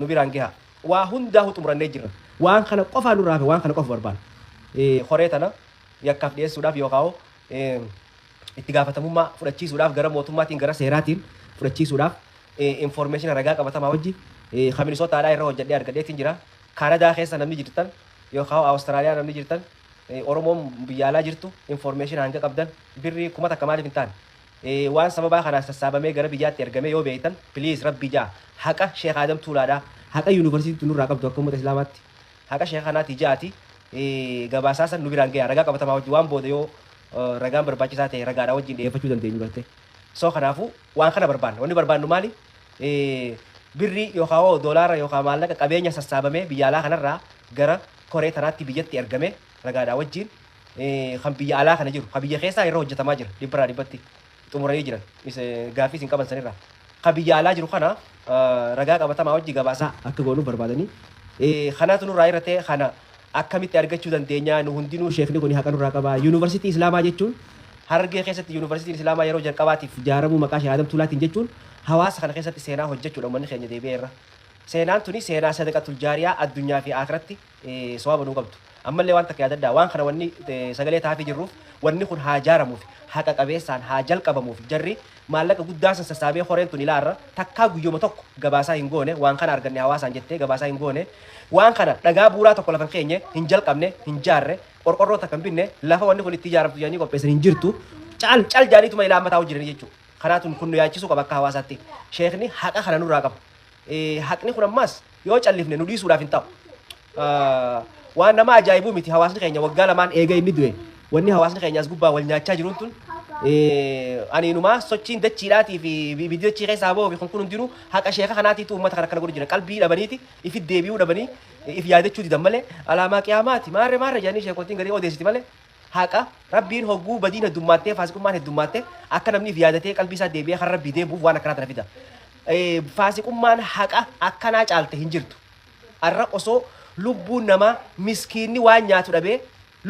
Nu biraan gaha. Waa hundaa'u xumurannee jirra. Waan kana qofaa nurraa hafe, waan kana qofa barbaanna. Horee tana yakkaaf dhiyeessuudhaaf yookaan itti gaafatamummaa fudhachiisuudhaaf, gara mootummaatiin, gara seeraatiin fudhachiisuudhaaf, information ragaa qabatamaa wajji kan Minisootaadhaa irra hojjedhee argadheetiin jira. Kaanadaa keessa namni jirtan yookaan Awustiraaliyaa namni jirtan, Oromoon biyya alaa jirtu, information hanga qabdan, birrii 1000 maaliif hin taane, waan sababaa kanaan sassaabamee gara biyyaatti ergamee yoo beektan, please, rabbi jaa, haqa Sheekh Adam Tuulaadhaa, haqa yuunivarsiitii nurraa qabdu, akka uummata Islaamaatti haqa sheekh kanaati ja'aati gabaasaa san nu biraan gahaa, ragaa qabatamaa wajji, waan booda yoo ragaan barbaachisaa ta'e ragaadhaa wajjin dhiyeeffachuu dandeenyu gartee. So kanaafuu waan kana barbaanna. Wanni barbaannu maali? Birrii yookaan hoo doolaara yookaan maallaqa qabeenya sassaabamee biyya alaa kanarraa gara koree tanaatti biyyatti ergame ragaadhaa wajjin, kan biyya alaa kana jiru, kan biyya keessaa irra hojjetamaa jira, dhibbarraa dhibbatti xumuranii jiran gaaffii isin qaban sanirraa. Kan biyya alaa jiru kana ragaa qabatamaa wajji gabaasaa akka goonuuf barbaadanii. Kanaatu nurraa irra ta'e. Kana akkamitti argachuu dandeenya? Nu hundinuu sheekni kun haqa nurraa qaba. Yuunivarsiitii Islaamaa jechuun, Harargee keessatti yuunivarsiitiin Islaamaa yeroo jalqabaatiif ijaaramuu maqaa Sheekh Adam Tuulaatiin jechuun, hawaasa kana keessatti seenaa hojjechuudha uummanni keenya deebi'ee irra. Seenaan tuni seenaa sadaqatul jaariyaa addunyaa fi akiratti sowaaba nuu qabdu. Ammallee waan takka yaadadhaa, waan kana wanni sagalee taafii jirruuf, wanni kun haa ijaaramuuf, haqa qabeessaan haa jalqabamuuf. Jarri maallaqa guddaa san sassaabee horeen tun ilaarra takkaa guyyuma tokko gabaasaa hin goone. Waan kana arganne hawaasaan jettee gabaasaa hin goone. Waan kana dhagaa buuraa tokko lafa hin keenye, hin jalqabne, hin jaarre, qorqorroo takka hin binne, lafa wanni kun itti ijaaramtu jedhanii qopheessan hin jirtu. Cal cal jaaniituma ilaa mataa hojjetanii jechuudha. Kanaatu kun nu yaachisuu qaba akka hawaasaatti. Sheekni haqa kana nurraa qaba. Haqni kun ammaas yoo callifne nu dhiisuudhaaf hin ta'u. Waan nama ajaa'ibuu miti, hawaasni keenya waggaa 2n eega inni du'e wanni hawaasni keenya as gubbaa wal nyaachaa jiruun tun, ani inumaa sochiin dachiidhaatii fi ibiddi dachii keessaa ba'uu fi kun hundinuu haqa sheeka kanaatiitu uummata kana akkana godhu jira. Qalbii dhabaniiti, ifit deebi'uu dhabanii, if yaadachuu didan malee, alaamaa qiyaamaati maarre maarre jedhanii sheekotiin garii odeessiti malee, haqa rabbiin hogguu badiin heddummaattee, faasiqummaan heddummaatte, akka namni if yaadatee qalbii isaa deebi'ee kan rabbii deebi'uuf waan akkanaa tana fida. Faasiqummaan haqa akkanaa caalte hin jirtu. Arra osoo lubbuun namaa miskiinni waan nyaatu dhabee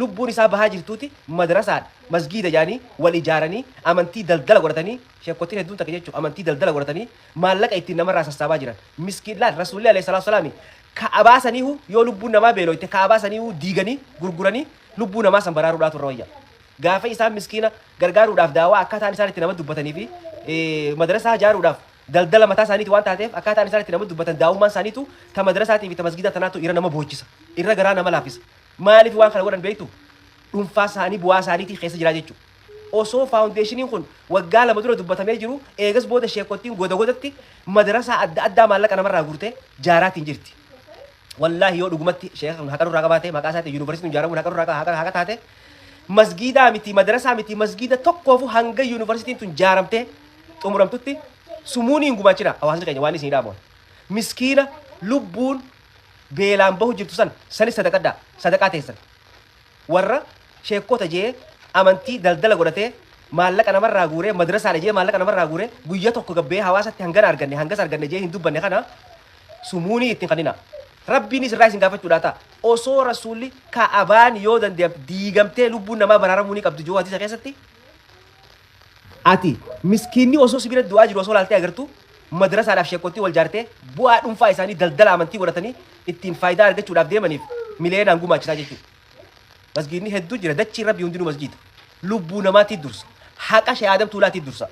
lubbuun isaa bahaa jirtuuti, madrasaadha, masgiida jedhanii wal ijaaranii, amantii daldala godhatanii, sheekotiin hedduun takka jechuun amantii daldala godhatanii maallaqa ittiin namarraa sassaabaa jiran. Miskiin laal, rasuulli alayhi salaatu salaami ka'abaa saniihu yoo lubbuun namaa beeloyte ka'abaa saniihu diiganii gurguranii lubbuu namaa san baraaruudhaatu irra wayya. Gaafa isaan miskiina gargaaruudhaaf daawaa akkaataan isaan itti nama dubbatanii fi madrasaa ijaaruudhaaf daldala mataa isaaniiti waan taateef, akkaataan isaan itti nama dubbatan, daawummaan isaaniitu ta madrasaatii fi ta masgiida tanaatu irra nama boochisa. Irra garaa nama laaffisa. Maaliif waan kana godhan beektu? Dhuunfaa isaanii bu'aa isaaniitii keessa jiraa jechuudha. Osoo foundationiin kun waggaa 2 dura dubbatamee jiru, eegas booda sheekottiin goda godatti madrasaa adda addaa maallaqa namarraa guurtee jaaraatiin jirti. Wallaahi, yoo dhugumatti sheeka kun haqa nurraa qabaate, maqaa isaatiin yuunivarsiitiin ijaaramuun haqa nurraa haqa taate, masgiidaa miti, madrasaa miti, masgiida tokkoofu hanga yuunivarsiitiin tun jaaramtee xumuramtutti sumuunii hin gumaachina. Hawaasni keenya waan isin dhaamoon. Miskiina lubbuun beelaan bahu jirtu san sanis sadaqadhaa, sadaqaa teessan. Warra sheekota jee amantii daldala godhatee maallaqa namarraa guuree, madrasaadha jee maallaqa namarraa guuree, guyya tokko gabbee hawaasatti hangana arganne, hangas arganne jee hin dubbanne kana sumuunii ittiin kannina. Rabbiinis irraa isin gaafachuudhaa ta'a. Osoo rasuulli ka'abaan yoo danda'amte diigamtee lubbuun namaa baraaramuu ni qabdu joo hadiisa keessatti, ati miskiinni osoo si bira du'aa jiru osoo laaltee agartu, madrasaadhaaf sheekottii wal jaartee bu'aa dhuunfaa isaanii daldala amantii godhatanii ittiin faayidaa argachuudhaaf deemaniif miliyeenaan gumaachisaa jechuudha. Masgiidni hedduu jira, dachiin rabbii hundinuu masgiida. Lubbuu namaatii dursa. Haqa Shee Aadam Tuulaatii dursa.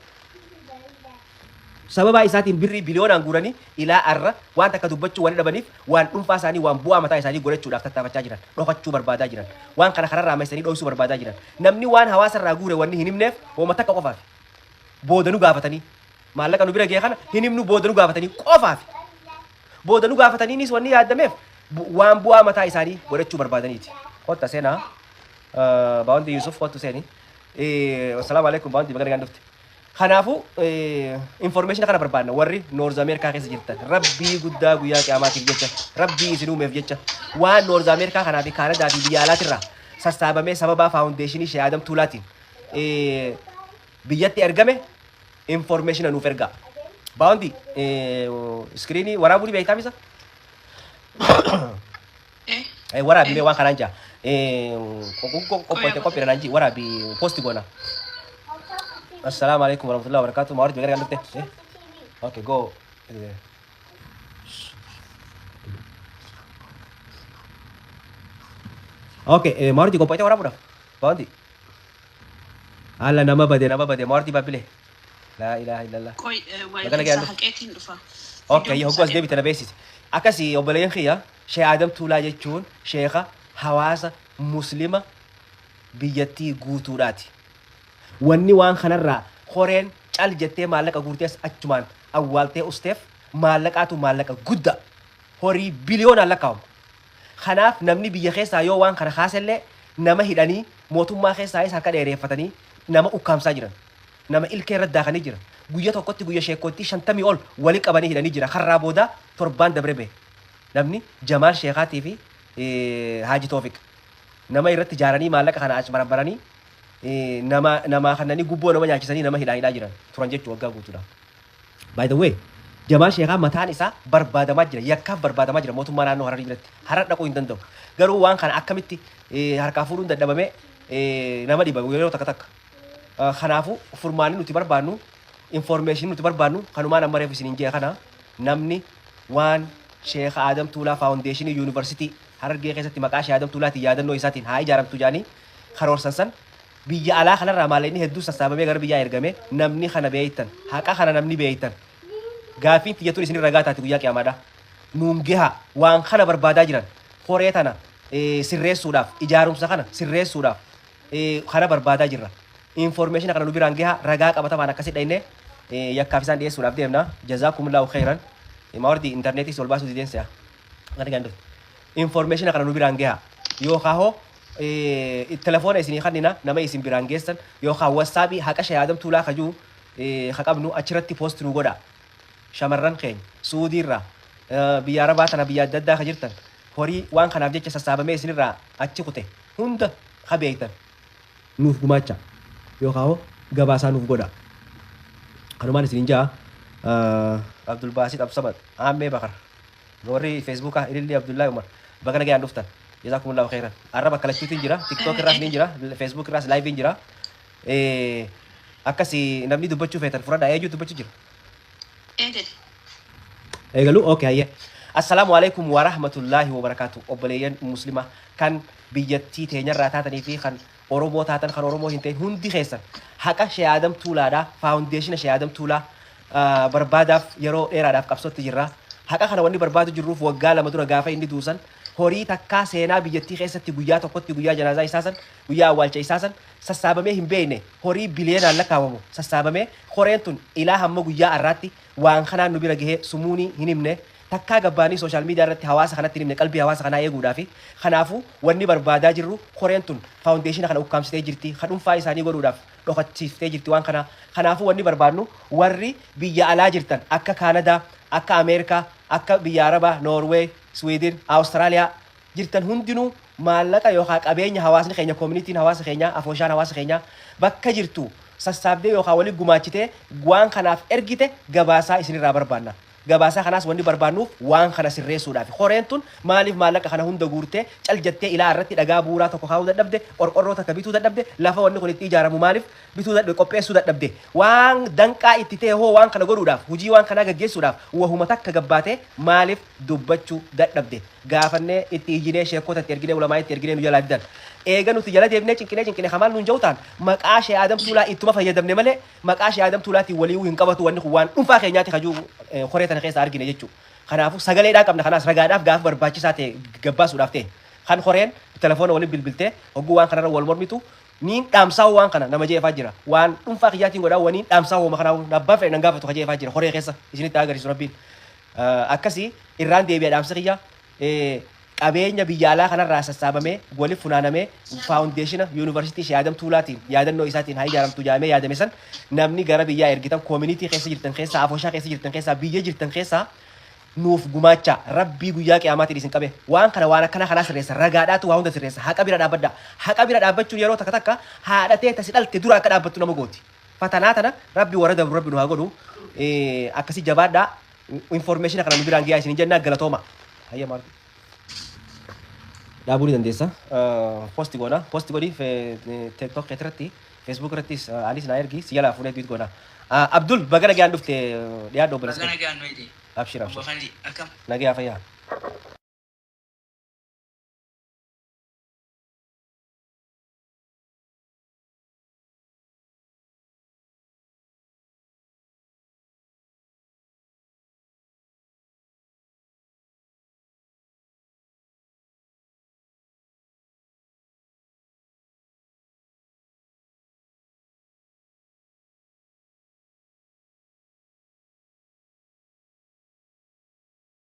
Sababaa isaatiin birrii biliyoonaan guuranii ilaa arra waan takka dubbachuu waan dhabaniif, waan dhuunfaa isaanii, waan bu'aa mataa isaanii godhachuudhaaf tattaafachaa jiran. Dhokachuu barbaadaa jiran. Waan kana kararraa maysanii dhoksuu barbaadaa jiran. Namni waan hawaasa irraa guure wanni hin himneef hooma takka qofaaf. Booda nu gaafatanii. Maallaqa nu bira ga'e kana hin himnu, booda nu gaafatanii qofaaf. Booda nu gaafataniinis wanni yaadameef waan bu'aa mataa isaanii godhachuu barbaadaniiti. Kotta seenaa. Baawwanti Yusuf, kottu seeni. Assalaamu alaikum baawwanti, baga nagaan dhufte. Kanaafuu information kana barbaadna. Warri North America keessa jirtan, rabbii guddaa guyyaa qiyaamaatiif jecha, rabbii isin uumeef jecha, waan North America kanaa fi Kaanadaa fi biyya alaatirraa sassaabamee sababaa foundationii Shee Adam Tuulaatiin biyyatti ergame information nuuf ergaa. Baawwanti, screenii waraabuu ni beektaa misa? Waraabi mee waan kanaan jaa. Qophoite qophiidha naan jii, waraabi, post goona. Assalaamu alaikum warahmatullahi wabarakatuh. Mawardi, baga nagaan dhufte. Okay, go. Okay, Maarti qophaa'ee waraabuudhaaf. Baanti. Haala nama bade nama bade Maarti baabile. Laa ilaaha illallah. Qoy waa'ee Magana keessaa gahaan haqeetiin dhufa. Okay, Viidiyoon hogguu as keessaa deebite na beeksisi. Akkasii obboleeyyan kiyya, Sheekh Aadam Tuulaa jechuun sheekha hawaasa muslima biyyattii guutuudhaati. Wanni waan kanarraa koreen cal jettee maallaqa guurtees achumaan awwaaltee usteef maallaqaatu maallaqa guddaa horii biliyoonaan lakkaa'amu. Kanaaf namni biyya keessaa yoo waan kana kaasellee nama hidhanii, mootummaa keessaayis harka dheereeffatanii nama ukkaamsaa jiran. Nama ilkee irra daakanii jira. Guyya tokkotti guyya sheekkoottii 50 ol wali qabanii hidhanii jira. Karraa boodaa torbaan dabre bahe. Namni Jamaal Sheekaatii fi Haaji Toofiq nama irratti ijaaranii maallaqa kana achi barabbaranii nama namaa kannanii gubboo nama nyaachisanii nama hidhaa hidhaa jiran turan jechuu waggaa guutuudhaaf. By the way, Jamaal Sheekaa mataan isaa barbaadamaa jira, yakkaaf barbaadamaa jira mootummaa naannoo Hararii biratti. Harar dhaquu hin danda'u. Garuu waan kana akkamitti harkaa fuudhuun dadhabamee nama dhiba yeroo takka takka. Kanaafuu furmaanni nuti barbaannu, information nuti barbaannu kanumaan amma reefu isiniin jee kana, namni waan Sheekh Aadam Tuulaa Foundation Yuunivarsiitii Harargee keessatti maqaa Sheekh Aadam Tuulaatiin yaadannoo isaatiin haa ijaaramtu jedhanii karoorsan san, biyya alaa kanarraa maallaqni hedduu sassaabamee gara biyyaa ergame, namni kana beeytan, haqa kana namni beeytan, gaaffiin tiyyatuun isin ragaa taati guyyaa qiyaamaadha. Nuun gaha waan kana barbaadaa jiran horee tana sirreessuudhaaf, ijaarumsa kana sirreessuudhaaf kana barbaadaa jirra. Information kana nu biraan gaha, ragaa qabatamaan akkasi dhayne yakkaaf isaan dhiyeessuudhaaf deemna. Jazaakumullahu khairan. Maawardi intarneetii ol baasuu dideen se'a. Kana gandoo. Information kana nu biraan gaha. Yookaan hoo telefoona isinii kannina nama isin biraan geessan, yookaan WhatsAppii haqa Sheekh Aadam Tuulaa kajuu ka qabnu achirratti post nu godha. Shamarran keenya Suudiirraa, biyya Arabaa tana, biyya adda addaa ka jirtan, horii waan kanaaf jecha sassaabamee isinirraa achi kute hunda ka beektan nuuf gumaacha yookaan hoo gabaasaa nuuf godha. Kanumaan isinin jaa. Abdul Baasit Absamad, Aammee Bakar, warri Feesbuukaa, Ililli Abdullahi Umar, baga nagayaan dhuftan. Jazaakumullahu khairan. Arra bakka lachuutiin jira. TikTok irraas ni jira. Facebook irraas live jira. Akkasi namni dubbachuu feetan fudhadhaa. Eenyu dubbachuu jira? Eegali. Eegalu, okay, hayyee. Assalaamu alaikum wa rahmatullahi wa barakaatu. Obboleeyyan Muslimaa kan biyyattii teenyarraa taatanii fi kan Oromoo taatan, kan Oromoo hin ta'in hundi keessan, haqa Shee Aadam Tuulaadhaa, foundation Shee Aadam Tuulaa barbaadaaf yeroo dheeraadhaaf qabsootti jirra. Haqa kana wanni barbaadu jirruuf waggaa 2 dura gaafa inni duusan horii takkaa seenaa biyyattii keessatti guyyaa tokkotti, guyyaa janaazaa isaa san, guyyaa awwaalcha isaa san sassaabamee hin beekne, horii biliyeenaan lakkaa'amu sassaabamee, horeen tun ilaa hamma guyyaa har'aatti waan kanaan nu bira gahee sumuunii hin himne, takkaa gabbaanii social media irratti hawaasa kanatti hin himne, qalbii hawaasa kanaa eeguudhaafi. Kanaafuu wanni barbaadaa jirru koreen tun foundation kana ukkaamsitee jirti, ka dhuunfaa isaanii godhuudhaaf dhokachiiftee jirti waan kanaa. Kanaafuu wanni barbaadnu warri biyya alaa jirtan akka Kaanadaa, akka Ameerikaa, akka biyya Arabaa, Noorweey, Swiidin, Awustiraaliyaa jirtan hundinuu maallaqa yookaan qabeenya hawaasni keenya, communityn hawaasa keenyaa, afooshaan hawaasa keenyaa bakka jirtu sassaabdee yookaan waliin gumaachitee waan kanaaf ergite gabaasaa isinirraa barbaanna. Gabaasaa kanaas wanni barbaannuuf waan kana sirreessuudhaaf. Horeen tun maaliif maallaqa kana hunda guurtee cal jettee ilaa irratti dhagaa buuraa tokko kaa'uu dadhabde, qorqorroo takka bituu dadhabde, lafa wanni kun itti ijaaramu maaliif bituu dadhabde, qopheessuu dadhabde? Waan danqaa itti ta'e hoo waan kana godhuudhaaf, hojii waan kanaa gaggeessuudhaaf wahuma takka gabbaatee maaliif dubbachuu dadhabde? Gaafannee itti iyyinee, sheekota itti erginee, ulamaa itti erginee nu jalaa didan. Eega nuti jala deemnee cinqinee cinqinee kamaan nuun ja'u ta'an maqaa Shee Aadam Tuulaa ittuma fayyadamne malee maqaa Shee Aadam Tuulaatiin waliiwuu hin qabatu, wanni kun waan dhuunfaa keenyaati kajuu koree tana keessa argine jechuudha. Kanaafuu sagaleedhaan qabna, kanaas ragaadhaaf gaafa barbaachisaa ta'e gabbaasuudhaaf ta'e. Kan koreen telefoona waliin bilbiltee hogguu waan kanarra wal mormitu niin dhaamsaa waan kana nama jeefaa jira. Waan dhuunfaa kiyyaatiin godhaa waniin dhaamsaa hooma kanaa abbaan fedhe nan gaafatu ka jeefaa jira koree keessa isinitti agarsiisu rabbiin. Akkasii irraan deebi'a dhaamsa kiyya, qabeenya biyya alaa kanarraa sassaabamee waliif funaanamee foundation yuunivarsiitii Shee Aadam Tuulaatiin yaadannoo isaatiin haa ijaaramtu jedhamee yaadame san namni gara biyyaa ergitan, community keessa jirtan keessaa, afooshaa keessa jirtan keessaa, biyya jirtan keessaa nuuf gumaacha. Rabbii guyyaa qiyaamaatiin isin qabe waan kana, waan akkana kanaa sirreessa, ragaadhaatu waa hunda sirreessa. Haqa bira dhaabbadha. Haqa bira dhaabbachuun yeroo takka takka haadhatee tasi dhalte dura akka dhaabbattu nama gooti. Fatanaa tana rabbi warra dabru rabbi nu haa godhu. Akkasii jabaadhaa, information kana nu biraan gahaa isin jennaa. Galatooma. Hayya, maal dhaabuu ni dandeessa. Post goona, post godhi TikTok irratti, Facebook irrattis anis naa ergi, si jalaa fuunee tweet goona. Abdul, baga nagaan dhufte, dhiyaadhu obboleessa. Baga nagaan nu eede. Abshir, abshir. Obbo Fandii, akkam? Nagayaa, fayyaa.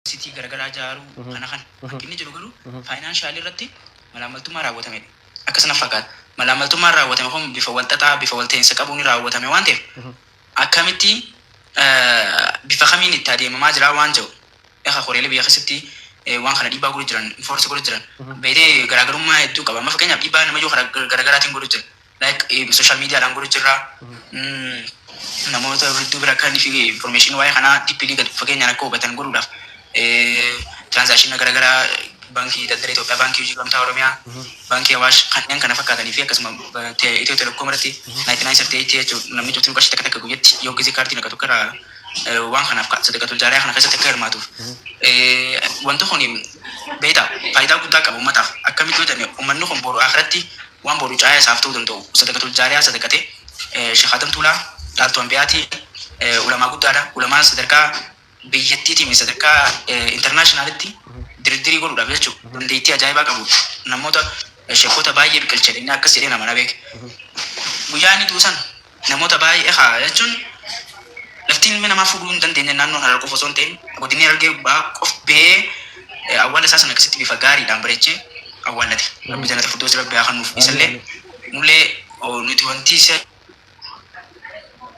Yuunivarsiitii garaagaraa ijaaruu kana. Hanqinni jiru garuu financial irratti malaamaltummaa raawwatamedha. Akkasuma fakkaata. Malaamaltummaan raawwatame kun bifa walxaxaa, bifa walta'iinsa qabuun raawwatame waan ta'eef, akkamitti bifa kamiin itti adeemamaa jira waan jedhu. Egaa horeelee biyya keessatti waan kana dhiibbaa godhu jiran, enforce godhu jiran. Beetee garaagarummaa hedduu qaba. Amma fakkeenyaaf dhiibbaa nama ijoo garaagaraatiin godhu jira. Like social mediadhaan godhu jirra. Namoota hedduu bira akka inni fi information waa'ee kanaa deeply gad fageenyaan akka hubatan godhuudhaaf transaction garaagaraa Baankii Daldala Itoophiyaa, Baankii Hojii Gamtaa Oromiyaa, Baankii Awaash kanneen kana fakkaatanii fi akkasuma Itiyoo Telekoom irratti 9938 jechuun namni cuftiin qarshii takka takka guyyatti yoo gisee kaartii naqatu karaa waan kanaaf sadaqatul jaariyaa kana keessatti akka hirmaatuuf. Wanti kun beektaa faayidaa guddaa qaba uummataaf. Akkamitti yoo jenne, uummanni kun boru akhiratti waan boru caayaa isaaf ta'uu danda'u sadaqatul jaariyaa sadaqate. Sheekh Adam Tuulaa dhaaltuu Ambiyaatii, ulamaa guddaadha. Ulamaan sadarkaa biyyattiitiin sadarkaa internationalitti dirdirii godhuudhaaf jechuudha. Dandeettii ajaa'ibaa qabu. Namoota sheekota baay'ee biqilche inni akkas jedhee nama na beeke. Guyyaa inni du'u sana namoota baay'ee haa jechuun laftiin ilmi namaa fuudhuu hin dandeenye naannoo Harar qofa osoo hin ta'in godinni Harargee Bahaa qof ba'ee awwaala isaa sana akkasitti bifa gaariidhaan bareechee awwaallate. Rabbi jannata firdoosi Rabbi haa kennuuf. Isallee nullee nuti wanti isa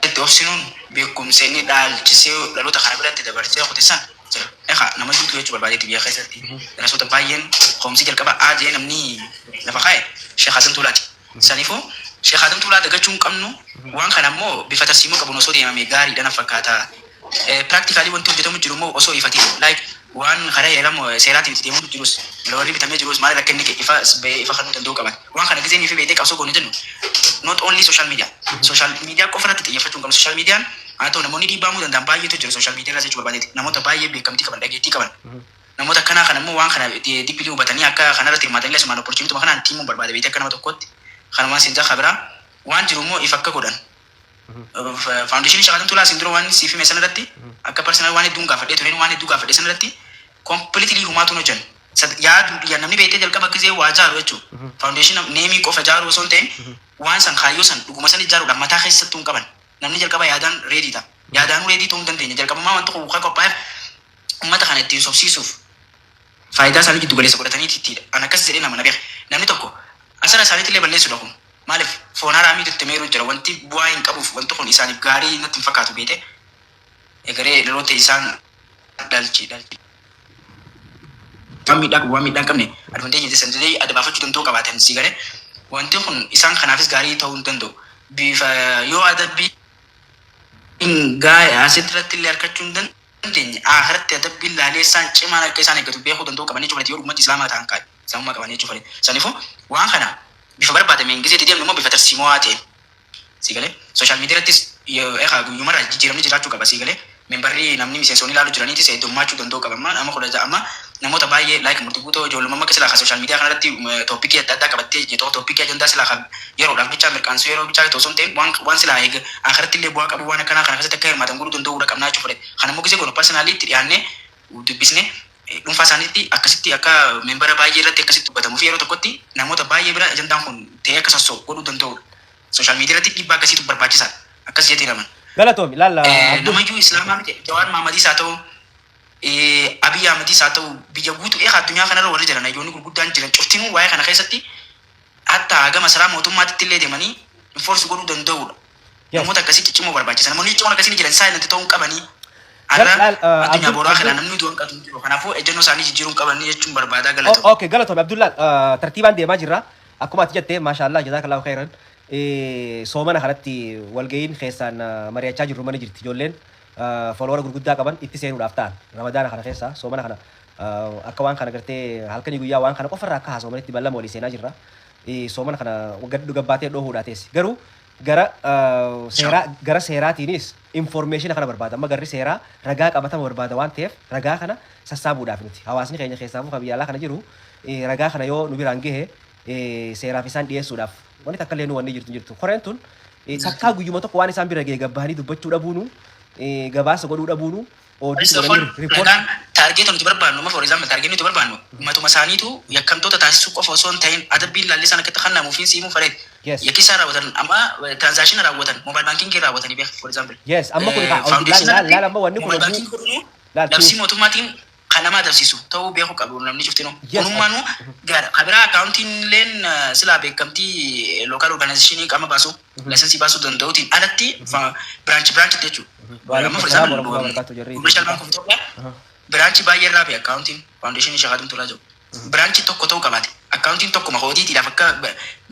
itti obsinuun beekumsa inni dhaalchisee dhaloota kana biratti dabarsee kute san jira. Egaa nama duutu jechuu barbaadeetti biyya keessatti darasoota baay'een koomsii jalqaba A jee namni lafa kaa'e Sheekh Adam Tuulaati. Saniifuu Sheekh Adam Tuulaa dagachuu hin qabnu. Waan kana immoo bifa tarsiimoo qabuun osoo deemame gaariidha na fakkaata. Practically wanti hojjetamu jiru immoo osoo ifatiin, like waan karaa heera seeraatiin itti deemamu jirus, warri bitamee jirus maal akka inni ifa bahee ifa kennuu danda'uu qaban. Waan kana giseen ifi beektee qabsoo goone jennu, not only social media. Social media qofa irratti xiyyeeffachuu hin qabnu. Social mediaan haa ta'u, namoonni dhiibbaamuu danda'an baay'eetu jiru social media irraa jechuu barbaadeeti. Namoota baay'ee beekamtii qaban, dhageettii qaban. Namoota akkanaa kana immoo waan kana deeply hubatanii akka kanarratti hirmaatan illee asumaan opportunity kanaan tiimuun barbaade beektee akka nama tokkootti. Kanumaan siin jaha biraa waan jiru immoo ifa akka godhan. Foundation Sheekh Adam Tuulaa asiin dura waan siif hime sanarratti akka personal waan hedduun gaafadhee tureen, waan hedduu gaafadhee sanarratti completely humaatuun hojjan. Yaadu namni beektee jalqaba gisee waa jaaru jechuudha. Foundation name qofa jaaru osoo hin ta'in waan san kaayyoo san dhuguma san ijaaruudhaaf mataa keessattuu hin qaban. Namni jalqaba yaadaan ready ta'a. Yaadaanuu ready ta'uu hin dandeenye. Jalqabummaa wanti kun kan qophaa'eef uummata kana ittiin sobsiisuuf faayidaa isaanii giddu galeessa godhatanii ittiidha. An akkas jedhee nama na beeka. Namni tokko asara isaaniitti illee balleessuudha kun. Maaliif foon haraamiitu itti meeruu jira? Wanti bu'aa hin qabuuf wanti kun isaaniif gaarii natti hin fakkaatu beete. Egaree dhaloota isaan dhalchi dhalchi. Waan miidhaa qabu, waan miidhaa hin qabne advantage disadvantage adda baafachuu danda'uu qabaatan si galee wanti kun isaan kanaafis gaarii ta'uu hin danda'u. Bifa yoo adabbii gaa'e asirratti illee argachuu hin dandeenye, akhiratti adabbiin laalee isaan cimaan akka isaan eeggatu beekuu danda'uu qaban jechuudha yoo dhugumatti Islaamaa ta'an kaa'e Islaamummaa qaban jechuudha. Saniifuu waan kana bifa barbaadameen gizeetti deemnu immoo bifa tarsiimoo ta'een si galee social media irrattis egaa guyyumarraa jijjiiramni jiraachuu qaba. Si galee memberri namni miseensonni ilaalu jiraniitis heddummachuu danda'uu qaba. Amma nama 16, amma namoota baay'ee like murtii guutoo ijoollummaa akka silaa social media kanarratti topic adda addaa qabattee jetoo topic ajandaa silaa yeroodhaaf bichaa mirqaansuu yeroo bichaa osoo hin ta'in waan silaa eega akhiratti illee bu'aa qabu waan akkanaa kana keessatti akka hirmaatan godhuu danda'uudha qabnaa jechuudha. Kana immoo gisee goonu personally itti dhiyaannee dubbisnee dhuunfaa isaaniitti akkasitti akka membera baay'ee irratti akkasitti dubbatamuu fi yeroo tokkotti namoota baay'ee bira ajandaan kun ta'ee akka sossoo'u godhuu danda'udha. Social media irratti dhiibbaa akkasiitu barbaachisaadha. Akkas jettee naman. Galatoomi laalla Abdul. Namayyuu Islaamaa miti, Jawaar Mahamadis haa ta'u, Abiy Ahmedis haa ta'u, biyya guutuu eegaa addunyaa kanarra warri jiran hayyoonni gurguddaan jiran cuftinuu waa'ee kana keessatti hatta haga masaraa mootummaatitti illee deemanii enforce godhuu danda'udha. Namoota akkasii ciccimoo barbaachisa. Namoonni ciccimoon akkasii ni jiran, silent ta'uu hin qabanii. Har'a Laal addunyaa Abdul boraa kana Abdul. namni du'an qatu hin jiru. Kanaafuu ejjennoo isaanii jijjiiruu hin qabanii jechuun barbaadaa, galatoom. Okay, galatoomi Abdullaal, tartiibaan deemaa jirra. Akkuma ati jette, maashaallah, jazaakallahu khairan. Soomana kanatti walga'iin keessaan mari'achaa jirru mana jirti, ijoolleen follower gurguddaa qaban itti seenuudhaaf ta'an Ramadaana kana keessa soomana kana akka waan kana gartee halkanii guyyaa waan kana qofarraa akka haasawamanitti ballama walii seenaa jirra. Soomana kana gad gabbaatee dhoohuudhaa teessi. Garuu gara seeraa, gara seeraatiinis information kana barbaada. Amma garri seeraa ragaa qabatama barbaada waan ta'eef ragaa kana sassaabuudhaaf nuti hawaasni keenya keessaafuu kan biyya alaa kana jiru ragaa kana yoo nu biraan gahe seeraaf isaan dhiyeessuudhaaf wanni takka illee nu wanni jirtu hin jirtu. Koreen tun takkaa guyyuma tokko waan isaan bira gahe gabbahanii dubbachuu dhabuunu, gabaasa godhuu dhabuunu, audit First of all, godhanii report ragaan target nuti barbaannu amma, for example, target nuti barbaannu matuma isaaniitu yakkamtoota taasisuu qofa osoo hin ta'in adabbiin laallisaan akka itti kennamuuf hin siimuu fareed. Yakki isaan raawwatan amma transaction raawwatan, mobile banking raawwatanii beek, for example. Yes, amma kun Foundation laal laal amma wanni kun mobile hogguu banking godhunu laal labsii mootummaatiin Kan nama adabsiisu ta'uu beekuu qabu namni cuftinu. Yes. Kunummaanuu gaara. Kabiraa accountiin leen silaa beekamtii local organizationii qaama baasu, licensii baasuu danda'uutiin alatti branch branchitti jechuudha. Waalaikum Amma for salaam example, warahmatullahi wabarakatuh jarri. Commercial Bank of Ethiopia branchii baay'ee irraa bahe accountiin foundationii Sheekh Adam Tuulaa jiru. Branchii tokko ta'uu qabaate. Accountiin tokkuma hojiitiidhaaf akka,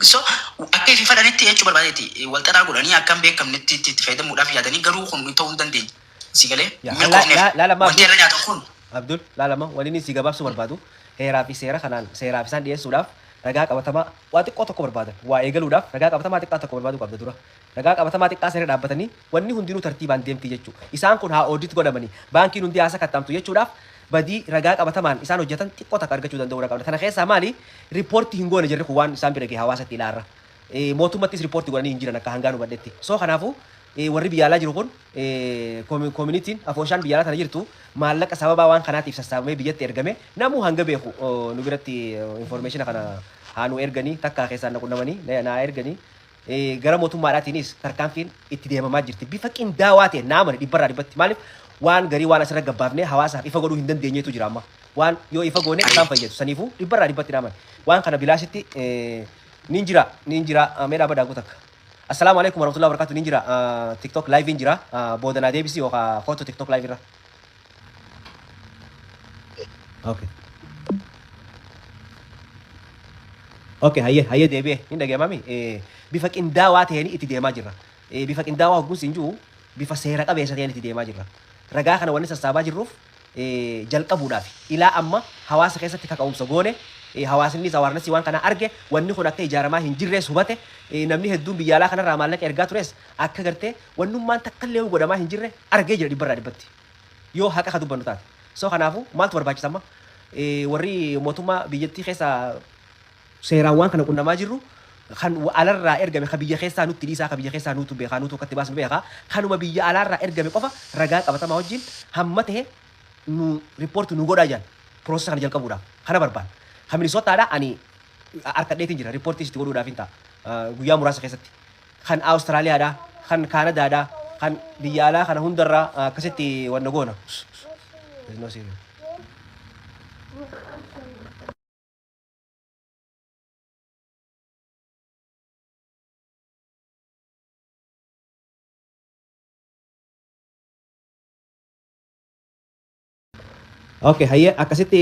so akka ifi fadhanitti jechuu barbaadeeti, wal xaxaa godhanii akka hin beekamnetti itti fayyadamuudhaaf yaadanii, garuu kun ta'uu hin dandeenye. Si galee Yaa, milkoofneef laalama wanti Abdul. irra nyaatan kun Abdul, laalama, wanni inni si gabaabsuu barbaadu, heeraa fi seera kanaan seeraaf isaan dhiyeessuudhaaf ragaa qabatamaa waa xiqqoo tokko barbaadan. Waa eegaluudhaaf ragaa qabatamaa xiqqaa tokko barbaaduu qabda dura. Ragaa qabatamaa xiqqaa seera dhaabbatanii wanni hundinuu tartiibaan deemti jechuudha. Isaan kun haa audit godhamanii, baankiin hundi haa sakatta'amtu jechuudhaaf, badii ragaa qabatamaan isaan hojjetan xiqqoo takka argachuu danda'uu qabna. Tana keessaa maali? Reportii hin goone jirri kun waan isaan bira gahe hawaasatti ilaarra. Mootummattis reportii godhanii hin jiran akka hangaan hubadhetti. So kanaafuu warri biyya alaa jiru kun, communityn afooshaan biyya alaa tana jirtu, maallaqa sababaa waan kanaatiif sassaabamee biyyatti ergame namuu hanga beeku nu biratti information kana haa nu erganii, takkaa keessaan na qunnamanii naa erganii. Gara mootummaadhaatiinis tarkaanfiin itti deemamaa jirti bifa qindaawaa ta'e naamani dhibbarraa dhibbatti. Maaliif, waan garii waan asirra gabbaafnee hawaasaaf ifa godhuu hin dandeenyeetu jira. Amma waan yoo ifa goone isaan fayyadu, saniifuu dhibbarraa dhibbatti naamani waan kana bilaashitti nin jira, nin jira. Mee dhaabadhaa takka. Assalaamu alaikum warahmatullahi wabarakatuh. Nin jira, TikTok live in jira. Booda naa deebisi yookaan kootu TikTok live irra. Okay, hayyee hayyee, deebi'e hin dhaga'amami. Bifa qindaawaa ta'een itti deemaa jirra. Bifa qindaawaa hogguun siin jiru, bifa seera qabeessa ta'een itti deemaa jirra. Ragaa kana wanni sassaabaa jirruuf jalqabuudhaaf. Ilaa amma hawaasa keessatti kaka'umsa goone, hawaasnis awarenessii waan kana arge, wanni kun akka ijaaramaa hin jirrees hubate, namni hedduun biyya alaa kanarraa maallaqa ergaa tures akka gartee wannummaan takka illee godhamaa hin jirre argee jira dhibbarraa dhibbatti. Yoo haqa ka dubbannu taate. So kanaafuu maaltu barbaachisa amma? Warri mootummaa biyyattii keessa seeraan waan kana qunnamaa jirru, kan alarraa ergame ka biyya keessaa nutti dhiisaa, ka biyya keessaa nutu beekaa, nutu akkatti baasnu beekaa. Kanuma biyya alaarraa ergame qofa ragaa qabatamaa wajjin hamma ta'e nu report nu godhaa jiran, processa kana jalqabuudhaaf kana barbaada. Kan Minisootaadha ani harkadheetiin jira, reportii itti godhuudhaaf hin ta'a guyyaa muraasa keessatti. Kan Awustiraaliyaadha, kan Kaanadaadha, kan biyya alaa kana hundarraa akkasitti wanna goona. There's no serious. Okay, hayyee, akkasitti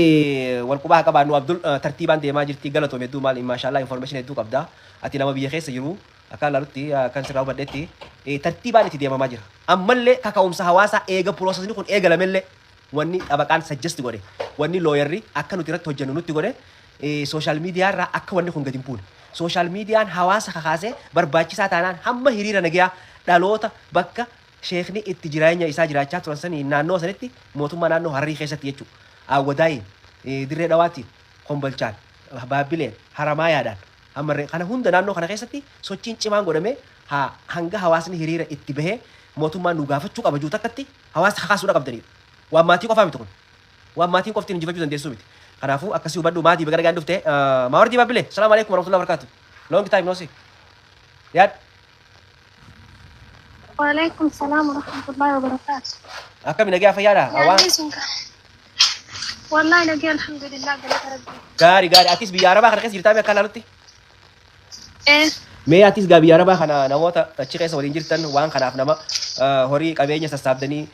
wal qubaa qabaannu. Abdul, tartiibaan deemaa jirti. Galatoom hedduu. Maal, maashaallah, information hedduu qabda. Ati nama biyya keessa jiru akka ilaalutti, kan sirraa hubadhetti, tartiibaan itti deemamaa jira. Ammallee kaka'umsa hawaasaa eega processni kun eegalamellee, wanni xabaqaan suggest godhe, wanni lawyerri akka nuti irratti hojjennu nutti godhe, social media irraa akka wanni kun gadi hin buune. Social mediaan hawaasa kakaasee barbaachisaa taanaan hamma hiriira nagayaa dhaloota bakka sheekni itti jireenya isaa jiraachaa turan sanii naannoo sanitti, mootummaa naannoo Hararii keessatti jechuudha. Awwadaayiin, Dirree Dhawaatiin, Kombolchaan, Baabbileen, Haramaayaadhaan, hammarree kana hunda naannoo kana keessatti sochiin cimaan godhamee haa hanga hawaasni hiriira itti bahee mootummaan nu gaafachuu qaba jiru takkatti hawaasa kakaasuudha qabdanidha. Waan maatii qofaa miti kun. Waan maatiin qoftiin injifachuu dandeessuu miti. Kanaafuu akkasii hubadhu. Maatii, baga nagaan dhufte. Maawardii Baabbilee. Salaamu alaikum warahmatullahi wabarakatuh. Long time no see. Yaad. وعليكم السلام ورحمة الله وبركاته. Akkami, nagaa fayyaadha? Waan يعني سنك والله نجي، الحمد لله، قلت ربي. Gaarii gaarii. Atis biyya Arabaa kana keessa jirtaa akka ilaalutti? ايه. Mee atis gaa biyya Arabaa kana namoota achi keessa waliin jirtan, waan kanaaf nama horii qabeenya sassaabdanii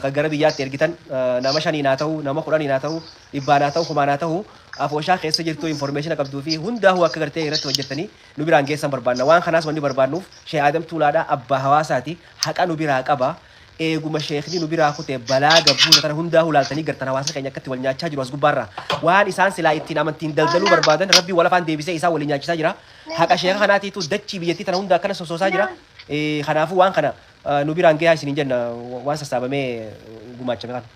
kan gara biyyaatti ergitan, nama shaniin haa ta'u, nama 10n haa ta'u, dhibbaan haa ta'u, kumaan haa ta'u, afooshaa keessa jirtu information qabduu fi hundaa'uu akka gartee irratti hojjettanii nu biraan geessan barbaanna. Waan kanaas wanni barbaannuuf Sheekh Adam Tuulaadhaa abbaa hawaasaati, haqa nu biraa qaba. Eeguma sheekni nu biraa kute balaa gabbuuta tana hundaa'uu laaltanii gartan, hawaasni keenya akkatti wal nyaachaa jiru as gubbaarraa. Waan isaan silaa ittiin amantiin daldaluu barbaadan Rabbi wal afaan deebisee isaan waliin nyaachisaa jira. Haqa sheeka kanaatiitu dachii biyyattii tana hunda akkana sosoosaa jira. Kanaafuu waan kana nu biraan gahaa isiniin jenna, waan sassaabamee gumaachame kana.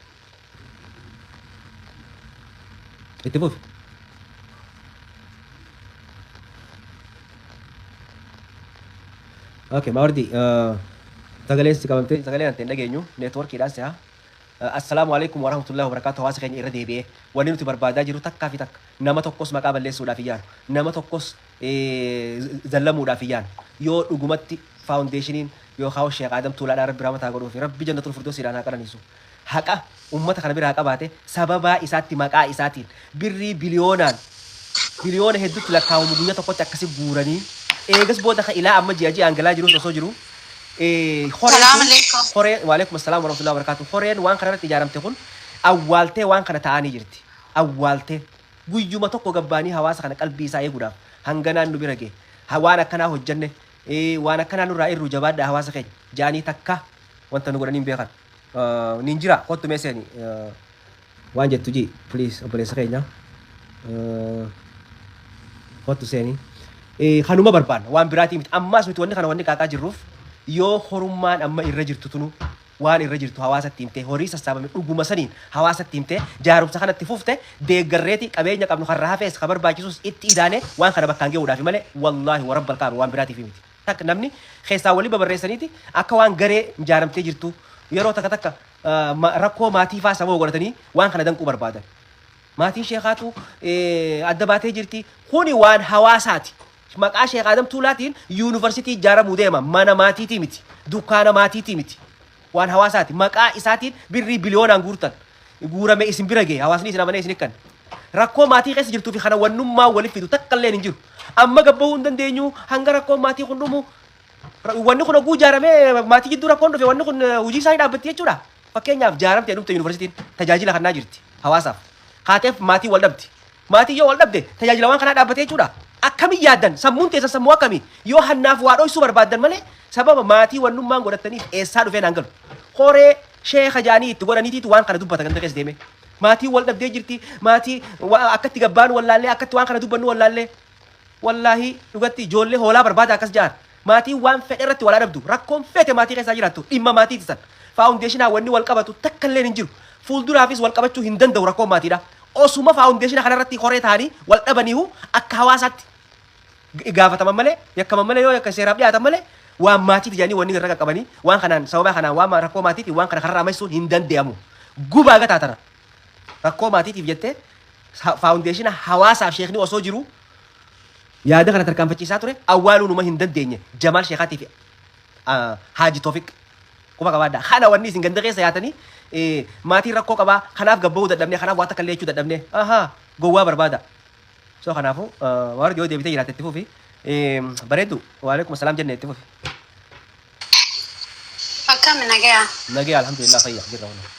Itti fufi. Okay, Mawardi, sagaleen si qabamtee, sagaleen ante hin dhageenyu, networkiidhaan si'a. Assalaamu alaikum warahmatullahi wabarakatuh. Hawaasa keenya irra deebi'ee, wanni nuti barbaadaa jiru takkaa fi takka, nama tokkos maqaa balleessuudhaaf hin yaanu, nama tokkos zallamuudhaaf hin yaanu. Yoo dhugumatti foundationiin yookaan Sheekh Adam Tuulaadhaan Rabbi rahmataa godhuu fi Rabbi jannatul firdosiidhaan haa qananiisu. Haqa Ummata kana biraa qabaate sababaa isaatti maqaa isaatiin birrii biliyoonaan biliyoona hedduutti lakkaa'amu guyyaa tokkotti akkasi guuranii eegas booda ka ilaa amma ji'a ji'aan galaa jirus osoo jiru horeen Salaam kun alaikum. horeen waalaikum assalaam warahmatullahi wabarakatuh, horeen waan kana irratti ijaaramte kun awwaaltee waan kana ta'anii jirti. Awwaaltee guyyuma tokko gabbaanii hawaasa kana qalbii isaa eeguudhaaf hanganaan nu bira ga'e, waan akkanaa hojjanne, waan akkanaa nurraa irru, jabaadhaa hawaasa keenya jaanii takka wanta nu godhanii hin beekan. Nin jira, kottu mee seeni, waan jettu ji, please, obboleessa keenya, kottu seeni. Kanuma barbaanna, waan biraatii miti. Ammaas miti wanni kana wanni qaaqaa jirruuf yoo horummaan amma irra jirtu tunu waan irra jirtu hawaasatti himtee, horii sassaabame dhuguma saniin hawaasatti himtee, jaarumsa kanatti fufte deeggarreeti qabeenya qabnu kan hafees ka barbaachisus itti idaane waan kana bakkaan gahuudhaaf malee, wallaahi warabbal kaaba, waan biraatiif miti. Takka namni keessaa walii babarreessaniiti akka waan garee ijaaramtee jirtu yeroo takka takka rakkoo maatii faa sababa godhatanii waan kana danquu barbaadan. Maatiin sheekaatu adda baatee jirti. Kuni waan hawaasaati. Maqaa Sheekh Adam Tuulaatiin yuunivarsiitii ijaaramuu deema. Mana maatiitii miti. Dukkaana maatiitii miti. Waan hawaasaati. Maqaa isaatiin birrii biliyoonaan guurtan. Guurame isin bira ga'e. Hawaasni isin amanee isin hiikkan. Rakkoo maatii keessa jirtuu fi kana wannummaa waliif fidu takka illee hin jiru. Amma gabbahuu hin dandeenyu hanga rakkoon maatii kun dhumu. Wanni kun oguu ijaaramee maatii gidduu rakkoon dhufe wanni kun hojii isaa dhaabbatti jechuudha. Fakkeenyaaf, ijaaramtee dhumte yuunivarsiitiin tajaajila kannaa jirti hawaasaaf. Kaateef maatii wal dhabdi. Maatii yoo wal dhabde tajaajila waan kanaa dhaabbate jechuudha. Akkami yaaddan? Sammuun teessan sammuu akkamii? Yoo hannaaf waa dhoysuu barbaaddan malee sababa maatii wannummaan godhataniif eessaa dhufee naan galu. Horee sheeka jaanii itti godhaniitiitu waan kana dubbata ganda keessa deeme. Maatii wal dhabdee jirti. Maatii akkatti gabbaan wallaallee, akkatti waan kana dubbannu wallaallee. Wallaahi dhugatti ijoollee hoolaa barbaada akkas ja'an. Maatiin waan fedhe irratti wal adabdu. Rakkoon feete maatii keessaa jiraattu dhimma maatiiti san. Foundationaa wanni wal qabatu takka illee hin jiru. Fuulduraafis wal qabachuu hin danda'u rakkoon maatiidha. Osuma foundationa kanarratti horee ta'anii wal dhabaniihu akka hawaasaatti gaafataman malee, yakkaman malee, yoo yakka seeraaf dhiyaatan malee, waan maatiiti jedhanii wanni irra qaqqabanii waan kanaan sababa kanaan waan rakkoo maatiitiin waan kana kararraa maisuun hin danda'amu. Gubaa gataa tana. Rakkoo maatiitiif jettee foundationa hawaasaaf sheekni osoo jiru yaada kana tarkaanfachiisaa ture awwaaluu numa hin dandeenye. Jamaal Sheekaatii fi Haaji Toofiq quba qabaadha. Kana wanni isin ganda keessa yaatanii maatiin rakkoo qabaa, kanaaf gabbahuu dadhabne, kanaaf waa takka illee jechuu dadhabne, ahaa, gowwaa barbaada. So kanaafuu warri yoo deebitee jiraatte itti fufi. Bareeddu, waalaikum salaam jenne, itti fufi. Akkam, nagaya? Nagaya, alhamdulillah, fayya jirra wallah.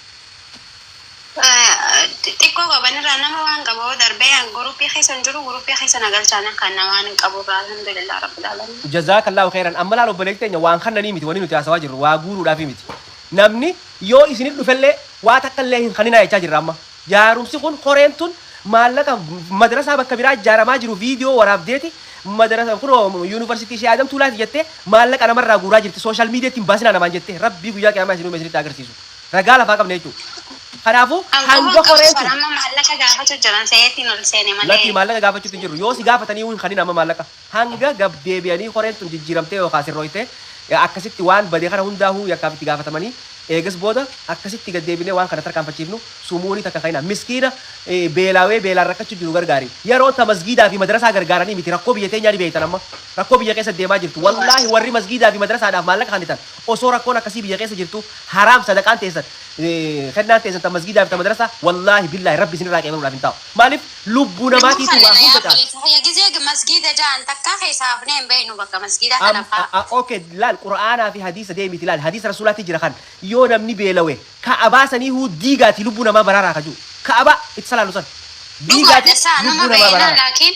Xiqqoo qabanirraa nama waan qabu darbee guruppii keessa hin jiru, guruppii keessa nagalchaan kan namaan hin qaburraa, alhamdulillah rabbil alamin. Jazaakallaahu khairan. Amma laal, obboleetti teenya, waan kannanii miti wanni nuti haasawaa jirru, waa guuruudhaafi miti. Namni yoo isinit dhufellee waa takka illee hin kaninaa jechaa jirra amma. Jaarumsi kun, koreen tun maallaqa madrasaa bakka biraa ijaaramaa jiru viidiyoo waraabdeeti madrasa kunoo yuunivarsiitii ishee Adam Tuulaati jettee maallaqa namarraa guuraa jirti. Social mediatti hin baasinaa namaan jettee. Rabbii guyyaa qiyaamaa isin uume isinitti agarsiisu. Ragaa lafaa qabna jechuudha. Kanaafuu hanga koreen tun Amma maallaqa gaafachuu jiran seetiin ol seene malee. Lakki, maallaqa gaafachuutti hin jirru. Yoo si gaafatanii hin kanin amma maallaqa. Hanga gab deebi'anii koreen tun jijjiiramtee yookaan sirrooytee akkasitti waan badee kana hundaahuu yakkaaf itti gaafatamanii eegas booda akkasitti gad deebinee waan kana tarkaanfachiifnu sumuunii takka kaina. Miskiina beelaawee beelaan rakkachuu jiru gargaari. Yeroo ta masgiidaa fi madrasaa gargaaranii miti, rakkoo biyya teenyaa ni beektan, amma rakkoo biyya keessa deemaa jirtu. Wallaahi warri masgiidaa fi madrasaadhaaf maallaqa kennitan osoo rakkoon akkasii biyya keessa jirtu haraam. Sadaqaan teessan, kennaan teessan ta masgiidaa fi ta madrasaa, wallaahi billaahi rabbi isinirraa qeebaluudhaaf hin taa'u. Maaliif? Lubbuu namaatiitu waa hunda caala. Gizee masgiida ja'an takka keessaa hafnee hin beeknu bakka masgiida kana fa'aa. Okay, laal, qura'aanaa fi hadiisa deemiti laal, hadiisa rasuulaatti jira kan yoo namni beelawe ka'abaa sanii huu diigaati lubbuu namaa baraaraa kaju ka'abaa itti salaalu san diigaati Dhugaadha isaa lubbuu nama namaa beekna, baraaraa. laakiin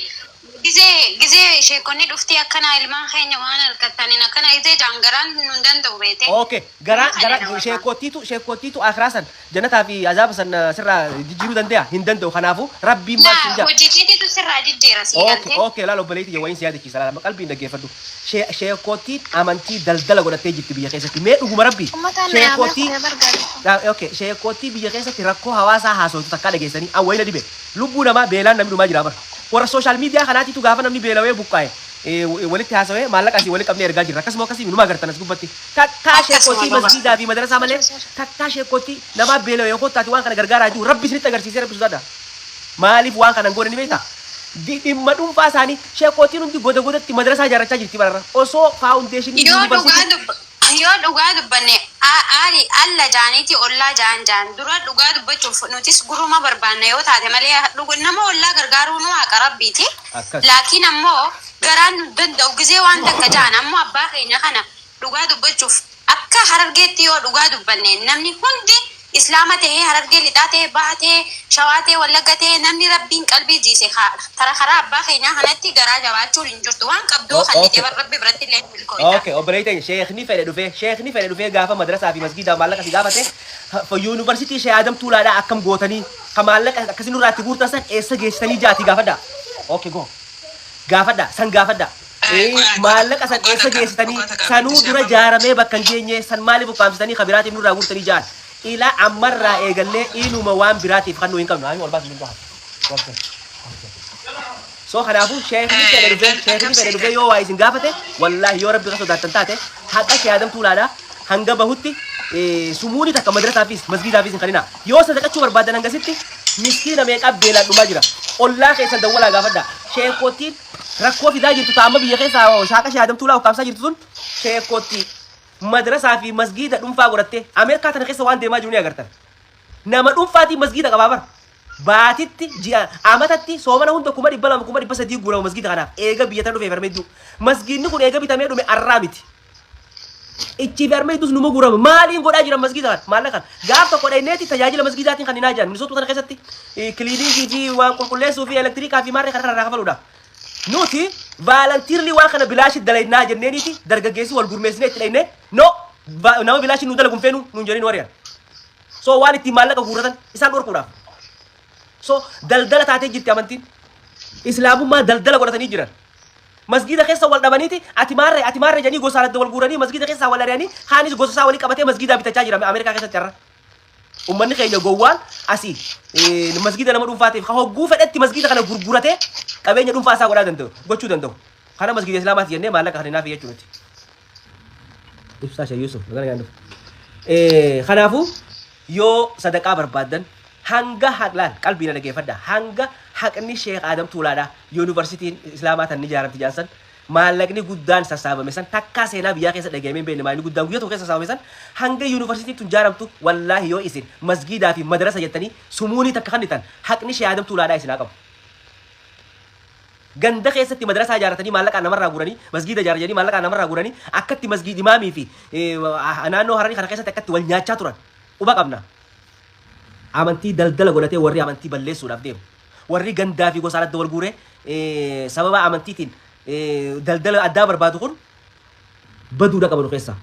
gizee sheekonni dhuftii akkana ilmaan keenya waan harkattaniin akkana gizee jaangaraan nu hin danda'u beete. Okay, garaa Nama gara kana nama. Sheekottiitu akiraa san jannataa fi azaaba san sirraa jijjiiruu danda'a? Hin danda'u. Kanaafuu rabbiin maal siin Laa, jaa? hojii keetiitu sirraa jijjiira sii Okay, galtee. okay, laal obboleetti, wayin si yaadachiisa, laal, qalbiin dhaggeeffadhu. Sheekottiin amantii daldala godhattee jirti biyya keessatti. Mee dhuguma rabbi Uummataan na yaamee sheekottii kufee barbaadu. Okay, sheekottii biyya keessatti rakkoo hawaasaa haasoftu takkaa dhageessanii? An wayina dhibe. Lubbuu namaa beelaan namni dhumaa jira bara. Warra social media kanaatitu gaafa namni beelawee buqqaa'e walitti haasawee maallaqa asii walitti qabnee ergaa jirra. Akkasuma akkasii numa agartan as gubbatti. Takkaa Akkasuma sheekottii dhugaa. masgiidaa fi madrasaa malee takkaa sheekottii namaa beelawee kottaati waan kana gargaaraa jiru rabbi isinitti agarsiisee, rabbi sodaadha. Maaliif waan kana hin goone ni beektaa? Dhimma dhuunfaa isaanii sheekottiin hundi goda godatti madrasaa ijaarrachaa jirti bararra. Osoo foundationii Yoo dhugaa yuunivarsiitii yoo dhugaa dubbanne Ali alla jaaniiti ollaa jaan jaan dura dhugaa dubbachuuf nutis guruma barbaanna yoo taate malee nama ollaa gargaaruu nu haqa rabbiiti. Akkas. Laakiin ammoo garaan nu danda'u gizee waan takka jaan ammoo abbaa keenya kana dhugaa dubbachuuf akka Harargeetti yoo dhugaa dubbanne, namni hundi Islaama tahee, Harargee Lixaa tahee, Baha tahee, Shawaa tahee, Wallagga tahee, namni Rabbiin qalbii jiise tara karaa abbaa keenyaa kanatti garaa jabaachuun hin jirtu. Waan qabduu kannite bar Rabbi biratti illee hin milkooyta. Okay, obboleetti teenya, sheekni fedhe dhufee gaafa madrasaa fi masgiidaa maallaqa si gaafate, yuunivarsiitii Sheekh Adam Tuulaadhaa akkam gootanii ka maallaqa akkasii nurraa itti guurtan san eessa geessitanii jaati gaafadha. Okay, go. Gaafadha, san gaafadha. Maallaqa san eessa geessitanii, sanuu dura jaaramee bakka hin geenye san maaliif ukkaamsitanii ka biraatiif nurraa guurtanii jaan. Ilaa ammarraa eegallee inuma waan biraatiif kan nu hin qabnu. Haa, ol baasi hin. So kanaafuu sheekni fedhe dhufee yoo waa isin gaafate, wallaahi yoo Rabbi ka sodaattan taate, haqa Sheekh Adam Tuulaadhaa hanga bahutti sumuuni takka madrasaafis masgiidaafis hin kanina. Yoo sadaqachuu barbaadan, hangasitti miskiina meeqaa beelaan dhumaa jira. Ollaa keessan dawwalaa gaafadha. Sheekootiin rakkoo fidaa jirtu taa'amma biyya keessaa shaaqa Sheekh Adam Tuulaa ukkaamsaa jirtu sun sheekootii madrasaa fi masgiida dhuunfaa godhatte. Ameerikaa tana keessa waan deemaa jiru ni agartan. Nama dhuunfaatiin masgiida qabaa bara. Baatitti, ji'a, amatatti, soomana hunda 200,000, 300,000 guurama masgiida kanaaf. Eega biyya tana dhufee farmeedduu. Masgiidni kun eega bitamee dhume arraa miti. Ichi farmeedduus numa guurama. Maaliin godhaa jiran masgiida kana? Maallaqa kana. Gaaf tokko dhayneeti tajaajila masgiidaatiin kan hinaa jiran. Minisootuu tana keessatti cleaningii fi waan qulqulleessuu fi elektiriikaa fi maarree kana irraa kafaluudha. Nuti volunteerly waan kana bilaashi dalaynaa jenneeniiti dargaggeessi wal gurmeessinee itti dhaynee, no, nama bilaashi nu dalagu hin feenu nuun jedhanii nu ari'an. So waan ittiin maallaqa guurratan isaan dhorkuudhaaf. So daldala taatee jirti amantiin. Islaamummaa daldala godhatanii jiran. Masgiida keessa wal dhabaniiti ati maarree, ati maarree jedhanii gosaan adda wal guuranii, masgiida keessaa wal ari'anii, kaanis gosa isaa walii qabatee masgiidaa bitachaa jira Ameerikaa keessatti har'a. Uummanni keenya gowwaan asii masgiida nama dhuunfaatiif ka hogguu fedhetti masgiida kana gurguratee qabeenya dhuunfaa isaa godhaa danda'u gochuu danda'u. Kana masgiida Islaamaati jennee maallaqa kan hinaafi jechuudha. Ibsaa Shee Yusuf magana nyaannu. Kanaafuu yoo sadaqaa barbaaddan, hanga haqlaan qalbii na dhageeffadha, hanga haqni Sheekh Adam Tuulaadha yuunivarsiitiin Islaamaa tan ni ijaaramti jaansan, maallaqni guddaan sassaabame san, takkaa seenaa biyyaa keessa dhageemee hin beekne, maallaqni guddaan guyyaa tokko keessa sassaabame san, hanga yuunivarsiitiin tun ijaaramtu, wallaahi yoo isin masgiidaa fi madrasa jettanii sumuunii takka kannitan, haqni Sheekh Adam Tuulaadhaa isin haa qabu. Ganda keessatti madrasaa ijaarratanii maallaqaan namarraa guuranii, masgiida ijaarratanii maallaqaan namarraa guuranii, akkatti masgiid imaamii fi naannoo Hararii kana keessatti akkatti wal nyaachaa turan quba qabna. Amantii daldala godhatee warri amantii balleessuudhaaf deemu. Warri gandaa fi gosaan adda wal guuree sababa amantiitiin daldala addaa barbaadu kun baduudha qaba nu keessaa.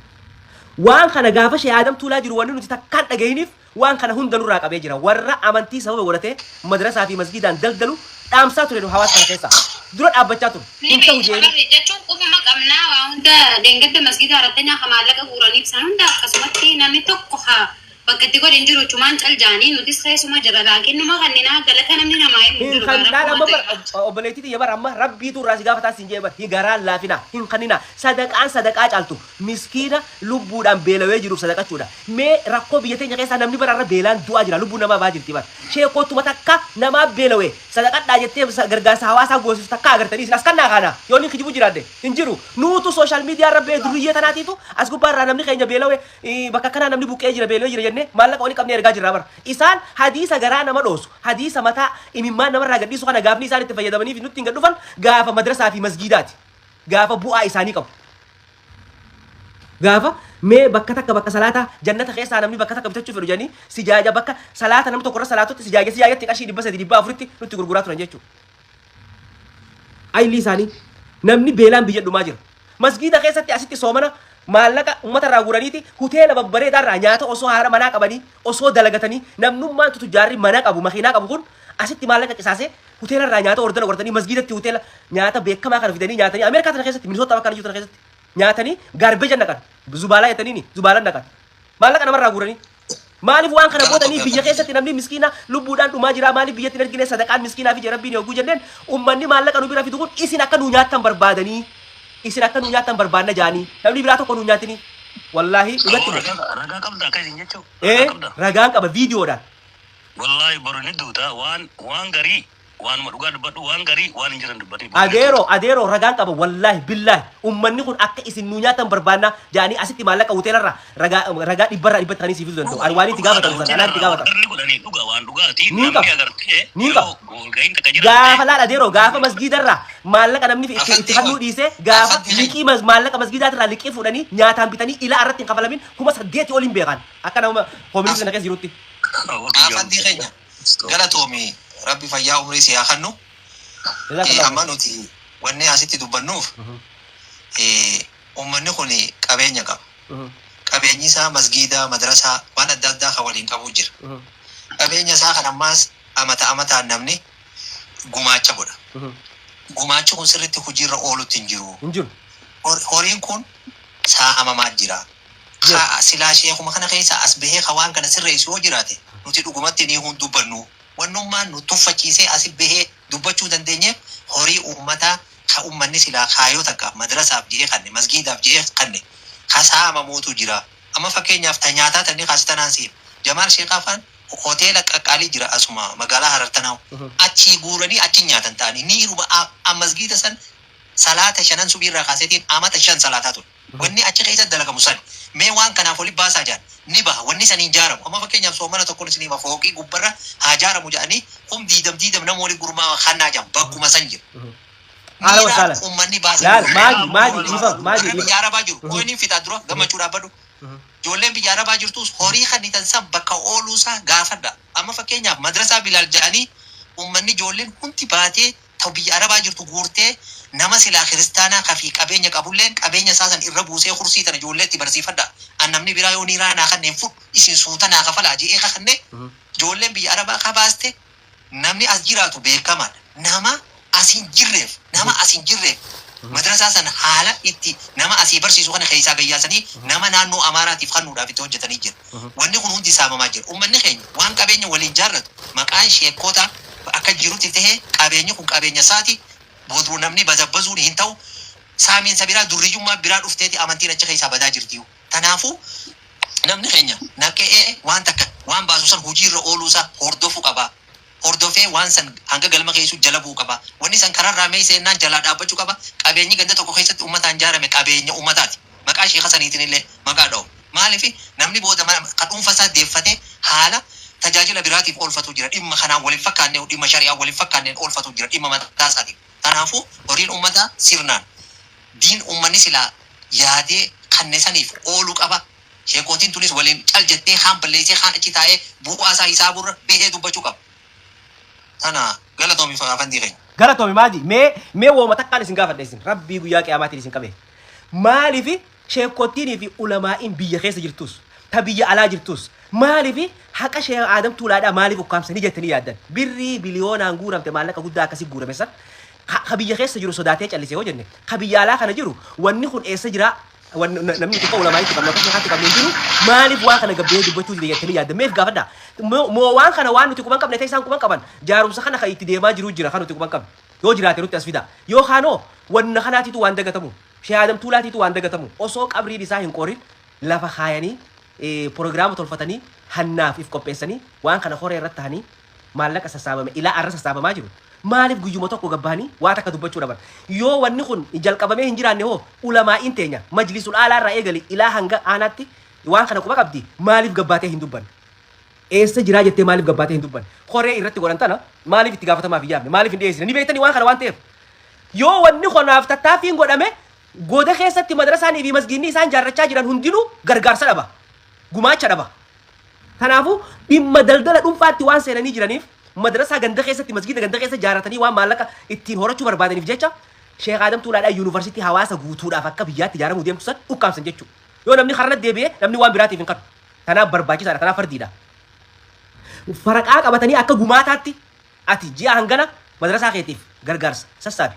Waan kana gaafa Shee Aadam Tuulaa jiru wanni nuti takkaan dhagayiniif waan kana hunda nurraa qabee jira. Warra amantii sababa godhatee madrasaa fi masgiidaan daldalu dhaamsaa ture nu hawaasa kana keessaa. Dura dhaabbachaa ture. Hin ta'u jeeni. Jechuun qubuma qabnaa waa hunda deengadda masgiida haratanii akka maallaqa guuraniif san hunda akkasumatti namni tokko haa bakka itti godhe hin jiru, chumaan cal jaanii nutis keessuma jira, laakiin numa kanninaa galata namni namaa himu hin Hin jiru. kan laal amma Rakkoo bar obboleettii tiyya bar amma Rabbiitu irraa si gaafataa siin jee bar. Hin garaan laafinaa, hin kanninaa. Sadaqaan sadaqaa caaltu miskiina lubbuudhaan beelawee jiruuf sadaqachuudha. Mee rakkoo biyya teenya keessaa namni bara irra beelaan du'aa jira, lubbuun namaa baa jirti bar. Sheekootuma takka namaa beelawee sadaqadhaa jettee gargaarsa hawaasaa goosisu takka agartanii isin as kannaa kaana yoo inni kijibu jiraadde hin jiru. Nuutu social media irra bee duriyyee tanaatiitu as gubbaa irraa namni keenya beelawee, bakka kanaa namni buqqee jira, beelawee jira jennee maallaqa walii qabnee ergaa jirra bara. Isaan hadiisa garaa nama dhoosu, hadiisa mataa imimmaan namarraa gadhiisu kana gaafni isaan itti fayyadamanii fi nutti hin gad dhufan gaafa madrasaa fi masgiidaati. Gaafa bu'aa isaanii qabu. Gaafa mee bakka takka bakka salaataa jannata keessaa namni bakka takka bitachuu fedhu jedhanii sijaaja bakka salaata namni tokko irra salaatutti sijaaja sijaajatti qarshii 300, 400tti nutti gurguraa turan jechuudha. Ayilii isaanii namni beelaan biyya dhumaa jira. Masgiida keessatti asitti soomana maallaqa uummata irraa guuraniiti hoteela babbareedaa irraa nyaata osoo haadha manaa qabanii osoo dalagatanii, namnummaan tutujjaarri mana qabu, makiinaa qabu kun asitti maallaqa qisaasee hoteela irraa nyaata ordana godhatanii, masgiidatti hoteela nyaata beekamaa kana fidanii nyaatanii, Ameerikaa tana keessatti, Minisoota bakka jiru tana keessatti nyaatanii garbage naqan, zubaalaa jettaniini zubaalaan naqan, maallaqa namarraa guuranii. Maaliif waan kana gootanii? Biyya keessatti namni miskiina lubbuudhaan dhumaa jira, maaliif biyyatti hin argine sadaqaan miskiinaa fi Rabbiin yogguu jenneen, ummanni maallaqa nu bira fidu kun isin akka nu nyaattan barbaadanii, isin akka nu nyaattan barbaadna jaanii, namni biraa tokko nu nyaatini. Wallaahi dhugatti moo. Ragaa qabda akka isin jechuu? Ee. Ragaa qabda. Ragaan qaba viidiyoodhaan. Wallaahi boru ni duuta waan garii. Waanuma dhugaa dubbadhu, waan garii waan hin jiran dubbatee boqonnaa. Adeeroo, adeeroo, ragaan qaba. Wallaahi billaahi, ummanni kun akka isin nu nyaatan barbaannaa jaanii asitti maallaqa hoteelarraa ragaa ragaa dhibbarraa dhibbatti kan siif danda'u. Ani waan itti gaafatamu sana anaan itti gaafatama. Warri godhanii dhuga waan dhugaati. Niin Namni qaba. agartee Niin qaba. yeroo walga'iin takka Gaafa jiraatte laal adeeroo, gaafa masgiidarraa maallaqa namni itti fannuu dhiisee, gaafa liqii maallaqa masgiidaatirraa liqii fuudhanii nyaataan bitanii ilaa irratti hin kafalamin 8,000 ol hin beekan akka nama koominii sana keessa jirutti. Afandii keenya, galatoomi. Rabbi fayyaa umrii si haa kennu. Jazakallahu Amma nuti wanni asitti dubbannuuf, uummanni kun qabeenya qaba. Qabeenyi isaa masgiida, madrasaa, waan adda addaa kan waliin qabu jira. Qabeenya isaa kan ammaas amata amataan namni gumaacha godha. Gumaachi kun sirriitti hojiirra oolutti hin jiru. Hin jiru. Horiin kun saamamaa jira. Silaa sheekuma kana keessa as bahee ka waan kana sirreessu yoo jiraate, nuti dhugumatti ni hun dubbannu. Wannummaan nu tuffachiisee asi bahee dubbachuu dandeenyeef, horii uummataa ka uummanni silaa kaayoo takkaaf madrasaaf jedhee kanne, masgiidaaf jedhee kanne, ka saamamuutu jira. Amma fakkeenyaaf ta nyaataa tanni kaasitanaan siif. Jamaal Sheekaafaan hoteela qaqqaalii jira asuma magaalaa Harartanaa. Achii guuranii achi nyaatan ta'anii ni ruba masgiida san salaata shanan subiirraa kaaseetiin amata 5 salaataa ture. Wanni achi keessa dalagamu san mee waan kanaaf oli baasaa jedhan ni baha, wanni saniin jaaramu. Amma fakkeenyaaf soomana tokkoon isin hima, fooqii gubbarra haa jaaramu jedhanii 20,000 nama waliin gurmaa kannaa jedhan bakkuma san jira. Haala Miiraan wasaala. uummanni baasan. Laal maagi maagi dhiifama maagi Warra biyya dhiifama. Arabaa jiru qoyniin fixaa dura gammachuu dhaabbadhu. Ijoolleen biyya Arabaa jirtus horii kan san bakka ooluusaa gaafadha. Amma fakkeenyaaf madrasaa Bilaal jedhanii uummanni ijoolleen hundi baatee ta'u biyya Arabaa jirtu guurtee, nama silaa kiristaanaa kafii qabeenya qabulleen qabeenya isaa san irra buusee kursii tana ijoolleetti barsiifadha. An namni biraa yoo niiraa naa kanneen fudhu isin suuta naa kafalaa je'ee kakannee ijoolleen biyya Arabaa kabaaste, namni as jiraatu beekamaadha. Nama as hin jirreef, nama as hin jirreef madrasaa sana haala itti nama asii barsiisu kana keessaa gayyaasanii nama naannoo Amaaraatiif kennuudhaaf itti hojjetanii jira. Wanni kun hundi saamamaa jira. Uummanni keenya waan qabeenya waliin jaarratu maqaan sheekota akka jirutti tahee, qabeenyi kun qabeenya isaati. Booduu namni bazabbazuun hin ta'u. Saamiinsa biraa, durriyyummaa biraa dhufteeti amantiin achi keessaa badaa jirti. Kanaafuu namni keenya naqee waan takka waan baasu san hojiirra ooluusaa hordofuu qaba. Hordofee waan san hanga galma keessu jala bu'uu qaba. Wanni san kararraa meesee jennaan jalaa dhaabbachuu qaba. Qabeenyi ganda tokko keessatti uummataan ijaarame qabeenya uummataati. Maqaa sheeka saniitiin illee maqaa dha'u. Maaliif namni booda kan dhuunfa isaa deeffatee haala tajaajila biraatiif oolfatu jira. Dhimma kanaan waliin fakkaanne, dhimma shari'aa waliin fakkaanneen oolfatu jira dhimma mataa isaatiin. Kanaafuu horiin uummataa sirnaan diin uummanni silaa yaadee kanne saniif ooluu qaba. Sheekootiin tunis waliin cal jettee kaan balleessee kaan achi taa'ee bu'aa isaa hisaaburra bahee dubbachuu qaba. Tana galatoomi, afandii keenya. Galatoomi maadi. Mee wooma takkaan isin gaafadha, isin rabbii guyyaa qiyaamaatiin isin qabe. Maaliif sheekottiinii fi ulamaa'iin biyya keessa jirtus ta biyya alaa jirtus maaliif haqa Sheekh Aadam Tuulaadhaa maaliif ukkaamsanii jettanii yaaddan? Birrii biliyoonaan guuramte, maallaqa guddaa akkasii guurame san ka biyya keessa jiru sodaatee callise yoo jenne, ka biyya alaa kana jiru wanni kun eessa jiraa? Wanni namni nuti akka ulamaa'itti qabnu, akka sheekaatti qabnu hin jiru. Maaliif waan kana gabbee dubbachuu dide jettanii yaaddan? Meef gaafadha. Moo waan kana waan nuti quban qabne ta'e isaan quban qaban, jaarumsa kana kan itti deemaa jiru jira kan nuti quban qabne yoo jiraate nutti as fida. Yookaanoo wanna kanaatitu waan dagatamu, Sheekh Aadam Tuulaatiitu waan dagatamu, osoo qabriin isaa hin qorin lafa kaayanii proogiraama tolfatanii hannaaf if qopheessanii waan kana horee irratti tahanii maallaqa sassaabame ilaa arra sassaabamaa jiru maaliif guyyuma tokko gabbahanii waa takka dubbachuu dhaban? Yoo wanni kun jalqabamee hin jiraanne hoo, ulamaa'iin teenya majlisul aalaa irraa eegali ilaa hanga aanaatti waan kana quba qabdi, maaliif gabbaatee hin dubbanne? Eessa jiraa jettee maaliif gabbaatee hin dubbanne? Horee irratti godhan tana maaliif itti gaafatamaaf hin yaamne? Maaliif hin dhiyeessine? Ni beektanii waan kana waan ta'eef. Yoo wanni kanaaf tattaaffiin godhame, goda keessatti madrasaanii fi masgiinni isaan jaarrachaa jiran hundinuu gargaarsa dhaba, gumaacha dhaba. Kanaafuu dhimma daldala dhuunfaatti waan seenanii jiraniif, madrasaa ganda keessatti, masgiida ganda keessa jaarratanii waan maallaqa ittiin horachuu barbaadaniif jecha Sheekh Aadam Tuulaadhaa yuunivarsiitii hawaasa guutuudhaaf akka biyyaatti ijaaramuu deemtu san ukkaamsan jechuudha. Yoo namni karana deebi'ee namni waan biraatiif hin kanu. Kanaaf barbaachisaadha. Kanaaf fardiidha. Faraqaa qabatanii akka gumaataatti ati ji'a hangana madrasaa keetiif gargaarsa sassaabi.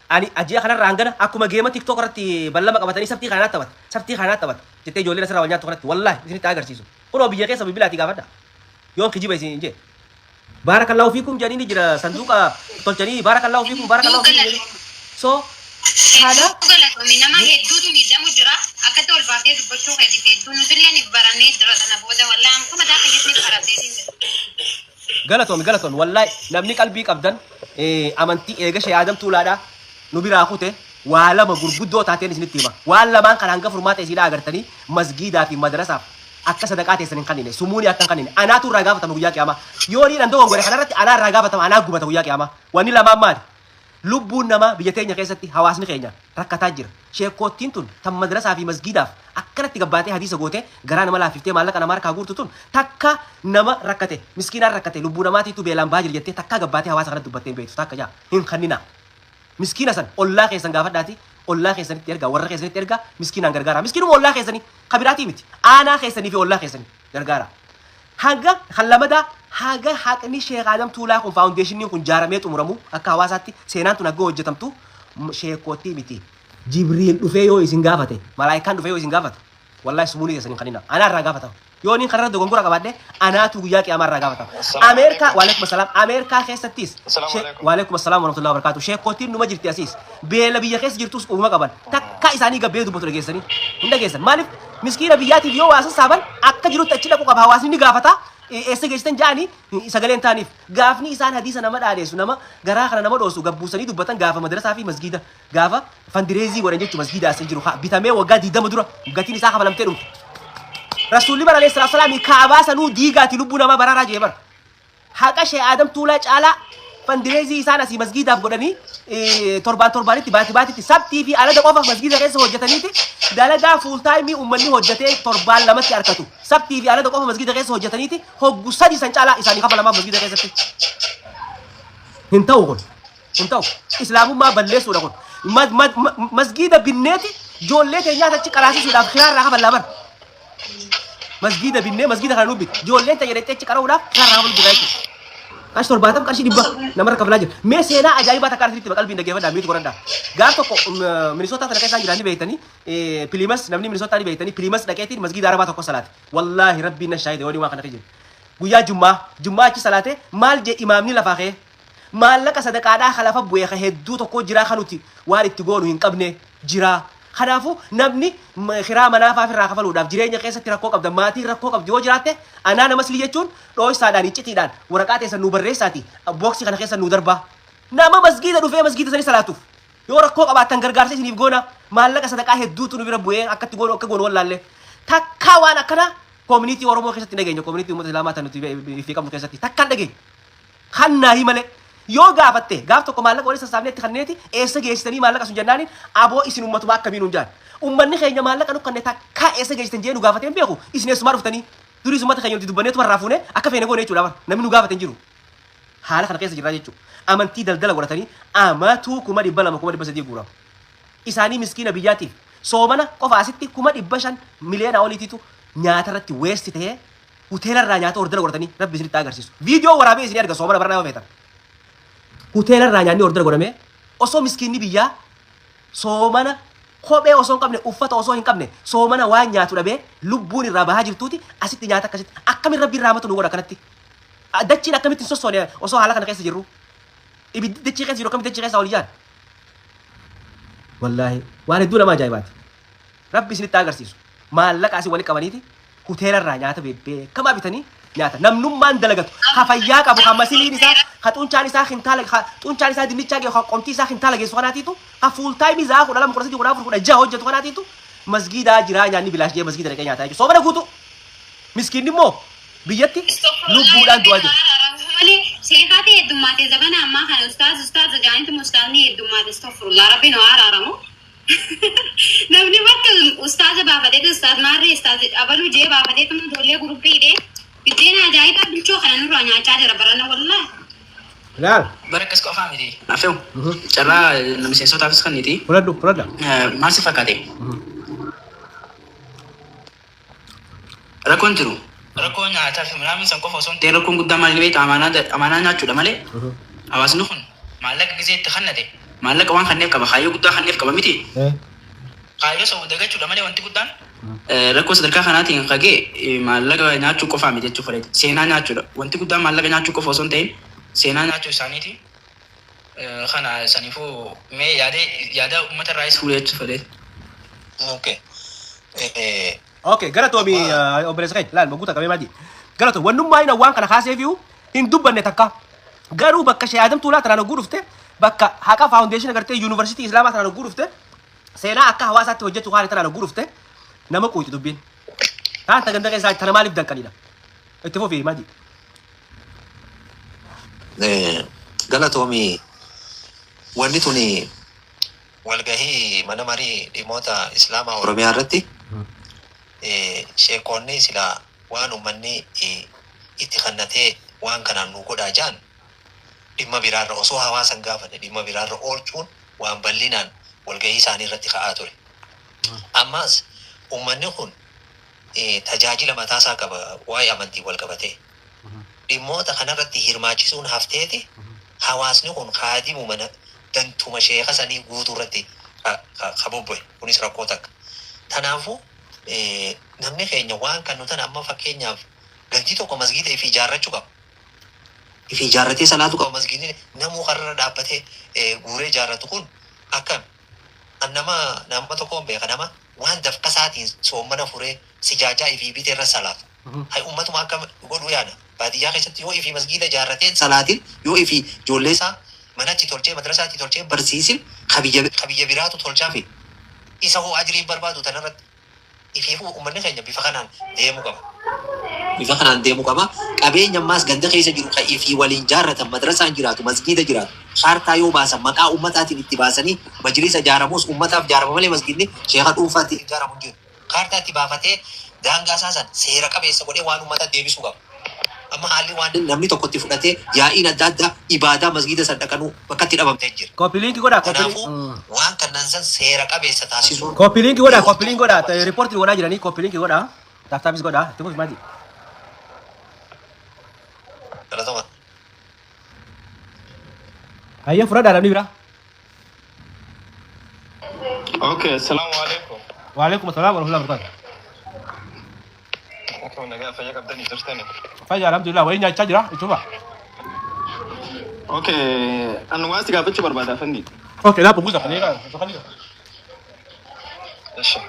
Ani ji'a kanarraa hangana, akkuma geema TikTok irratti ballama qabatanii saftii kanaa taphata, saftii kanaa taphata jettee ijoolleen asirraa wal nyaattu kanatti wallaahi isinitti agarsiisu. Kunoo biyya keessa bilbilaatii gaafadha. Yoon kijiba isin hin jee. Baarakallaahu fiikum jedhanii ni jira, sanduuqa tolchanii baarakallaahu fiikum, baarakallaahu fiikum jedhanii. So kana Hedduu galatoomi. Nama hedduutu miidhamu jira. Akkatti ol baatee dubbachuu keetiif hedduu nutillee ni barannee jira. Sana booda wallaahi akkuma mataa kiyyaatti ni baradhee jira. Galatoomi, galatoomi. Wallahi namni qalbii qabdan amantii eega Shee Aadam Tuulaadhaa nu biraa kute waa lama gurguddoo taateen isinitti hima. Waan lamaan kana hanga furmaata isiidhaa agartanii masgiidaa fi madrasaaf akka sadaqaa teessan hin kannine. Sumuunii akka hin kannine. Anaatu irraa gaafatama guyyaa qiyaamaa. Yoo niin an dogongore kanarratti anaa irraa gaafatama, anaa gubata guyyaa qiyaamaa. Wanni lamaan maali? Lubbuun namaa biyya teenya keessatti hawaasni keenya rakkataa jira. Sheekkoottiin tun tan madrasaa fi masgiidaaf akkanatti gabbaatee hadiisa gootee garaa nama laaffiftee maallaqa nama harkaa guurtu tun takka nama rakkate, miskiinaan rakkate, lubbuu namaatiitu beelaan bahaa jira jettee takkaa gabbaatee hawaasa kanatti dubbattee hin beektu. Takka jaa hin kanninaa. Miskiina san ollaa keessan gaafadhaati ollaa keessanitti ergaa, warra keessanitti ergaa, miskiinaan gargaaraa. Miskiinuma ollaa keessanii ka biraatii miti. Aanaa keessanii fi ollaa keessanii gargaaraa. Hanga kan lamadaa, haga haqni Sheekh Aadam Tuulaa kun, foundationniin kun jaaramee xumuramu, akka hawaasaatti seenaan tun hanga hojjetamtu, sheekkoottii miti. Jibriil dhufee yoo isin gaafate, malaayikaan dhufee yoo isin gaafate, wallahi sumuunii teessan hin kanina. Anaa irraa gaafatama. Yoo niin kanarra dogongora qabaadhe anaatu guyyaa qiyaamaa irraa gaafatama. Assalaamu Ameerikaa alaikum. waalaikum assalaam, Ameerikaa keessattis Assalaamu alaikum. Waalaikum assalaam warahmatullahi wabarakatuh. Sheekkoottiin numa jirti, asiis beela biyya keessa jirtus uumama qaban takka isaanii gabbee dubbatu dhageessanii hin dhageessan. Maaliif? Miskiina biyyaatiif yoo waa sassaaban akka jirutti achi dhaqu qaba, hawaasni ni gaafata, eessa geessitan ja'anii sagaleen taaniif. Gaafni isaan hadiisa nama dhaadheessu, nama garaa kana nama dhoosu gabbuusanii dubbatan gaafa madrasaa fi masgiida gaafa fundraising godhan jechuudha. Masgiida as jiru bitamee waggaa 20 dura gatiin isaa kafalamtee dhumte. Rasuulli bara alayhi salaatu salaami kaabaa sanuu diigaati lubbuu namaa baraaraa jee bara. Haqa Shee Aadam Tuulaa caalaa fundraising isaan asii masgiidaaf godhanii torbaan torbaanitti, baati baatitti, sabtii fi alada qofa masgiida keessa hojjetaniiti dalagaa full time uummanni hojjetee torbaan lamatti argatu. Sabtii fi alada qofa masgiida keessa hojjetaniiti hoggu 3 san caalaa isaanii kafalamaaf masgiida keessatti. Hin ta'u kun. Hin ta'u. Islaamummaa balleessuudha kun. Masgiida binneeti ijoollee teenyaas achi qaraasisuudhaaf kiraarraa kafallaa bara. Masgiida binnee, masgiida kana nu bite. Ijoolleen ta'e jedhee achi qara'uudhaaf kiraarraa kafalu jira jechuudha. Qarshii 70, qarshii 100 namarra kafalaa jira. Mee seenaa ajaa'ibaa takka asirratti qalbiin dhaggeeffadhaa, miitu godhadhaa. Gaaf tokko Minisootaa sana keessaa jiraanni beektanii, Piliimas namni Minisootaa ni beektanii, Piliimas dhaqeetiin masgiida Arabaa tokko salaate. Wallaahi rabbiin na shaahide waan kana jiru. Guyyaa Jummaa, Jummaa achi salaate, maal jee imaamni lafaa ka'ee? Maallaqa sadaqaadhaa ka lafa bu'e ka hedduu tokko jiraa, ka nuti waan itti goonu hin qabne jiraa. Kanaafuu namni kiraa manaa faaf irraa kafaluudhaaf jireenya keessatti rakkoo qabda, maatiin rakkoo qabdi yoo jiraatte, anaa nama silii jechuun dhooysaadhaan, iccitiidhaan waraqaa teessan nuu barreessaati booksii kana keessa nuu darbaa. Nama masgiida dhufee masgiida sanii salaatuuf yoo rakkoo qabaattan gargaarsa isiniif goona, maallaqa sadaqaa hedduutu nu bira bu'ee akkatti goonu akka goonu wallaallee. Takkaa waan akkanaa community Oromoo keessatti hin dhageenye, community uummata Islaamaa tan nuti fi qabnu keessatti takkaan dhageenye. Kannaahi malee. Yoo gaafatte, gaaf tokko maallaqa walitti sassaabnee itti kanneeti eessa geessitanii maallaqa sun jennaaniin, aboo isin ummatuma akkamii nuun jaan. Ummanni keenya maallaqa nu kanne takkaa eessa geessitan jee nu gaafatee hin beeku. Isin eessumaa dhuftanii? Duriis ummata keenya nuti dubbanneetuma irraa fuunee akka feene goone jechuudha bara. Namni nu gaafate hin jiru. Haala kana keessa jirraa jechuudha. Amantii daldala godhatanii amatuu 200,000, 300,000 guurama. Isaanii miskiina biyyaatiif soomana qofa asitti 500,000 miliyoona oliitiitu nyaata irratti waste ta'ee hoteela irraa nyaata order godhatanii, rabbi isinitti agarsiisu. Viidiyoo waraabee isin erga soomana barnaa yoo feetan. Hoteela irraa nyaanni order godhamee osoo miskiinni biyyaa soomana kophee osoo hin qabne, uffata osoo hin qabne, soomana waan nyaatu dhabee lubbuun irraa bahaa jirtuuti asitti nyaata akkasitti akkamiin rabbiin raamatu nu godha kanatti. Dachiin akkamitti hin sossoone osoo haala kana keessa jirru? Ibiddi dachii keessa jiru akkamitti dachii keessa ol ijaan? Wallaahi waan hedduu nama ajaa'ibaati. Rabbi isinitti agarsiisu. Maallaqa asii walitti qabaniiti hoteela irraa nyaata beekamaa bitanii nyaata. Namnummaan dalagatu ka fayyaa qabu, ka masiliin isaa, ka xuncaan isaa kintaala, ka xuncaan isaa dinnichaa geessu, ka qomtii isaa kintaala geessu kanaatiitu, ka full time zaa 12, 13, 14, 16 hojjetu kanaatiitu masgiidaa jiraa nyaanni bilaash jee masgiida dhaqee nyaataa jechuudha. Soomana guutuu. Miskiinni immoo biyyatti lubbuudhaan du'aa jira. Malee sheekaati heddummaate zabana ammaa kana, ustaaz ustaaz jaanitu ustaazni heddummaate, astaghfirullah, rabbi nu araaramu. Namni bakka ustaaza baafateetu ustaaz maarree ustaaz abaluu jee baafateetu ijoollee guruppii hidhee biddeena ajaa'ibaa bilchoo kana nurraa nyaachaa jira barana wallaahi. Laal. Bara akkas qofaa miti. Afew carraa miseensotaafis kan niti. Fudhadhu, fudhadha. Maal si fakkaate? Rakkoon jiru. Rakkoo nyaataa fi minaamin san qofa osoo hin ta'in rakkoon guddaan maal beektaa, amaanaa nyaachuudha malee hawaasni kun maallaqa gizee itti kannate maallaqa waan kanneef qaba, kaayyoo guddaa kanneef qaba miti. Kaayyoo sana dagachuudha malee wanti guddaan rakkoo sadarkaa kanaatiin kagee maallaqa nyaachuu qofaa miti jechuu fedheeti. Seenaa nyaachuudha. Wanti guddaan maallaqa nyaachuu qofa osoo hin ta'in seenaa nyaachuu isaaniiti. Kana saniifuu mee yaada yaada uummata irraayis fuudhee jechuu fedheeti. Okay. Okay, galatoomi. Amma obboleessa keenya laal maguuta qabee maal jedhe. Galatoomi, wannummaa inni waan kana kaaseefiyu Hin dubbanne takka. Garuu bakka Shee Adam Tuulaa tanaan hogguu dhufte, bakka Haqa Foundation agartee Yuunivarsiitii Islaamaa tanaan hogguu dhufte, seenaa akka hawaasaatti hojjechuu haala tanaan hogguu dhufte, nama quuci dubbiin. Taan ta ganda keessaa tana maaliif danqanidha? Itti fufi Madi. Galatoomi. Wanni tuni walgahii mana marii dhimmoota Islaamaa Oromiyaa irratti sheekonni sila waan ummanni itti kannatee waan kanaan nu godhaa jaan dhimma biraarra osoo hawaasa hin gaafanne dhimma biraarra oolchuun waan bal'inaan walgahii isaanii irratti ka'aa ture. Ammas ummanni kun tajaajila mataasaa qaba waa'ee amantii wal qabatee. Dhimmoota kanarratti hirmaachisuun hafteeti hawaasni kun kaadimu mana dantuma sheeka sanii guutuu irratti ka bobba'e. Kunis rakkoo takka. Kanaafuu namni keenya waan kan nu tana amma fakkeenyaaf ganti tokko masgiida ifii ijaarrachuu qaba. Ifii ijaarratee salaatu qaba. Masgiidni namuu karra dhaabbatee guuree ijaarratu kun akkam? An nama tokkoon beeka, nama waan dafqa isaatiin soommana furee sijaajaa ifii bitee irra salaatu. Hay, ummatuma akka godhuu yaada. Baadiyyaa keessatti yoo ifii masgiida ijaarrateen salaatin, yoo ifii ijoollee isaa manatti tolchee, madrasaatti tolchee barsiisin, ka biyya biraatu tolchaa fi isa hoo ajriin barbaadu tanarratti ifiifuu ummanni keenya bifa kanaan deemuu qaba. Bifa kanaan deemuu qaba. Qabeenya ammaas ganda keessa jiru kan ifii waliin jaarratan, madrasaan jiraatu, masgiida jiraatu. Kaartaa yoo baasan maqaa ummataatiin itti baasanii, majlisa ijaaramus ummataaf ijaarama malee masgiidni sheeka dhuunfaatti ijaaramu hin jiru. Kaartaa itti baafatee daangaa isaa san seera qabeessa godhee waan ummata deebisuu qaba. Amma haalli waan namni tokko itti fudhatee yaa'iin adda addaa ibaadaa masgiida san dhaqanuu bakka itti dhabamtee jira. Copy link godhaa, copy Kanaafuu waan kannan san seera qabeessa taasisuun Copy link godhaa, yeroo copy link godhaa. Riippoortii godhaa jiranii, copy link godhaa. Tap tapis godhaa. Itti fufi Madi. Galatoma. Hayya, fudhadhaa namni biraa. Okay, assalamu alaikum. Waalaikum assalam warahmatullahi wabarakatuh. Akkam, nagaa fayyaa qabdanii jirtani? Fayyaa, alhamdulillah, wayii nyaachaa jira. Itti fufa. Okay, an waan si gaafachuu barbaada, afandi. Okay, laa punguza khaliika khaliika. Eshi.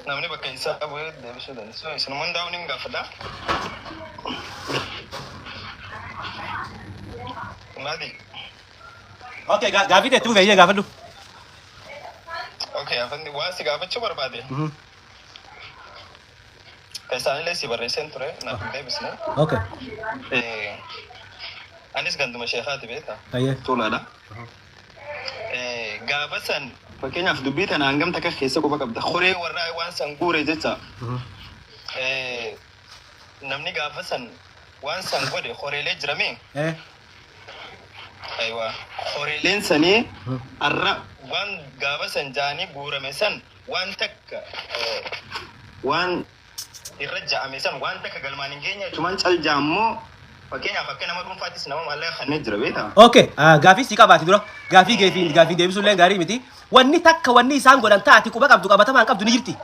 Namni bakka isaa bu'ee deebisuu dandeessu. Isinuma hundaa'uu ni gaafadha. Maali? Okay, gaafii ta'e itti fufi, eeyyee, gaafadhu. Okay, afandi, waan si gaafachuu barbaade. Isaanillee si barreesseen ture, naaf hin deebisne. Anis ganduma sheekaati, beektaa? Ayyee. Tolaadha. Gaafa san fakkeenyaaf dubbii tana hangam takka keessa quba qabda? Horee warraa waan san guure jecha. Namni gaafa san waan san godhe horeelee jiramee? Aywa. Horeeleen sanii arra waan gaafa san jaanii guurame san waan takka waan irra ja'ame san waan takka galmaan hin geenye jechuun cal jaammoo, fakkeenyaaf akka nama dhuunfaattis nama maallaqa kanneen jira, beektaa? Okay, gaafii si qabaati dura. Gaafii geefii gaafii deebisuu illee gaarii miti. Wanni takka wanni isaan godhan taati quba qabdu, qabatamaan qabdu ni jirti.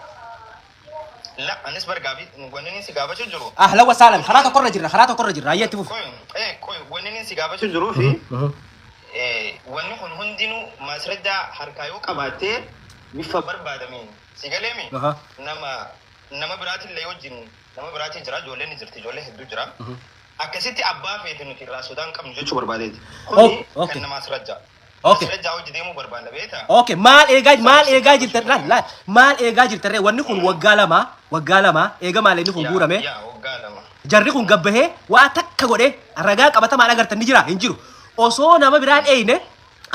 La, anis bar gaafii wanni inni si gaafachuu jiru. Ahlan wa sahlan, karaa tokkorra jirra, karaa tokkorra jirra. Ayyee, itti fufi. Qoy, qoy, wanni inni si gaafachuu jiruu fi wanni kun hundinuu maasrajjaa harkaa yoo qabaattee bifa barbaadameen si galeemi, nama biraatillee wajjin, nama biraatii jira, ijoolleen ni jirti, ijoollee hedduu jira. Akkasitti abbaa feete nuti irraa sodaan qabnu jechuu barbaadeeti. Kuni kan nama asirajjaa. Asirajjaa hojii deemuu barbaanna, beektaa? Okay, maal eegaa jirtan? Laal laal, maal eegaa jirtan ree? Wanni kun waggaa 2, waggaa 2 eega maal inni kun guurame. Yaa, waggaa 2. Jarri kun gabbahee waa takka godhee ragaa qabatamaan agartan ni jira? Hin jiru. Osoo nama biraan eeyne,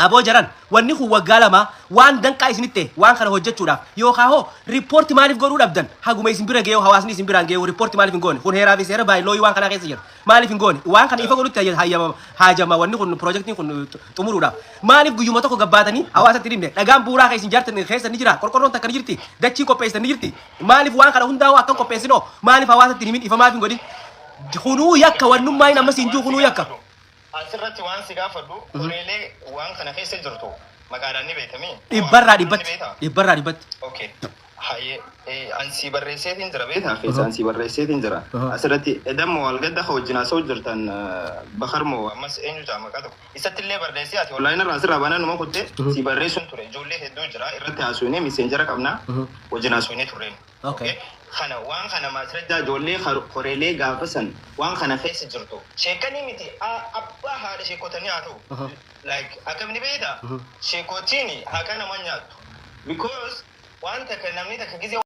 aboo jaran, wanni kun waggaa 2 waan danqaa isinitti ta'e waan kana hojjechuudhaaf yookaan hoo riippoorti maaliif godhuu dhabdan? Haguma isin bira ga'ee, hawaasni isin biraan ga'ee, riippoorti maaliif hin goone? Kun heeraa fi seera baay'ee waan kanaa keessa jira. Maaliif hin goone? Waan kana ifa godhutti hayyama haajama. Wanni kun piroojeektiin kun xumuruudhaaf maaliif guyyuma tokko gabbaatanii hawaasatti hin himne? Dhagaan bu'uuraa keessa isin jaartan keessa ni jira, qorqorroon takka ni jirti, dachii qopheessitan ni jirti. Maaliif waan kana hundaa'u akkan qopheessinoo maaliif hawaasatti hin himin? Ifa maaliif hin godhin? Kunuu yakka. Wannummaa hin ammas hin jiru, kunuu yakka. Asirratti waan si gaafadhu, horeelee waan kana keessa jirtu maqaadhaan ni beektamii? Dhibbarraa Ni dhibbatti. beektaa? 100%. Okay. Haye, ansi barreesseetiin jira beektaa keessa ansi barreesseetiin jira. Asirratti edammoo walgadda wajjin haasa'u jirtan Bakar moo ammas eenyu jaa maqaa tokko. Isatti illee barreessee ati onlaayinii irraa asirraa banaa numa kuttee si barreessuun ture. Ijoollee hedduu jira irratti haasofnee miseenjara qabnaa wajjin haasofnee turreen. Kana waan kana maasirajjaa ijoollee horeelee gaafa san waan kana keessa jirtu. Sheekanii miti abbaa haadha sheekotanii haa ta'u. Like akkamni beektaa? Sheekotiin haqa nama nyaattu. Because waan takka namni takka gizee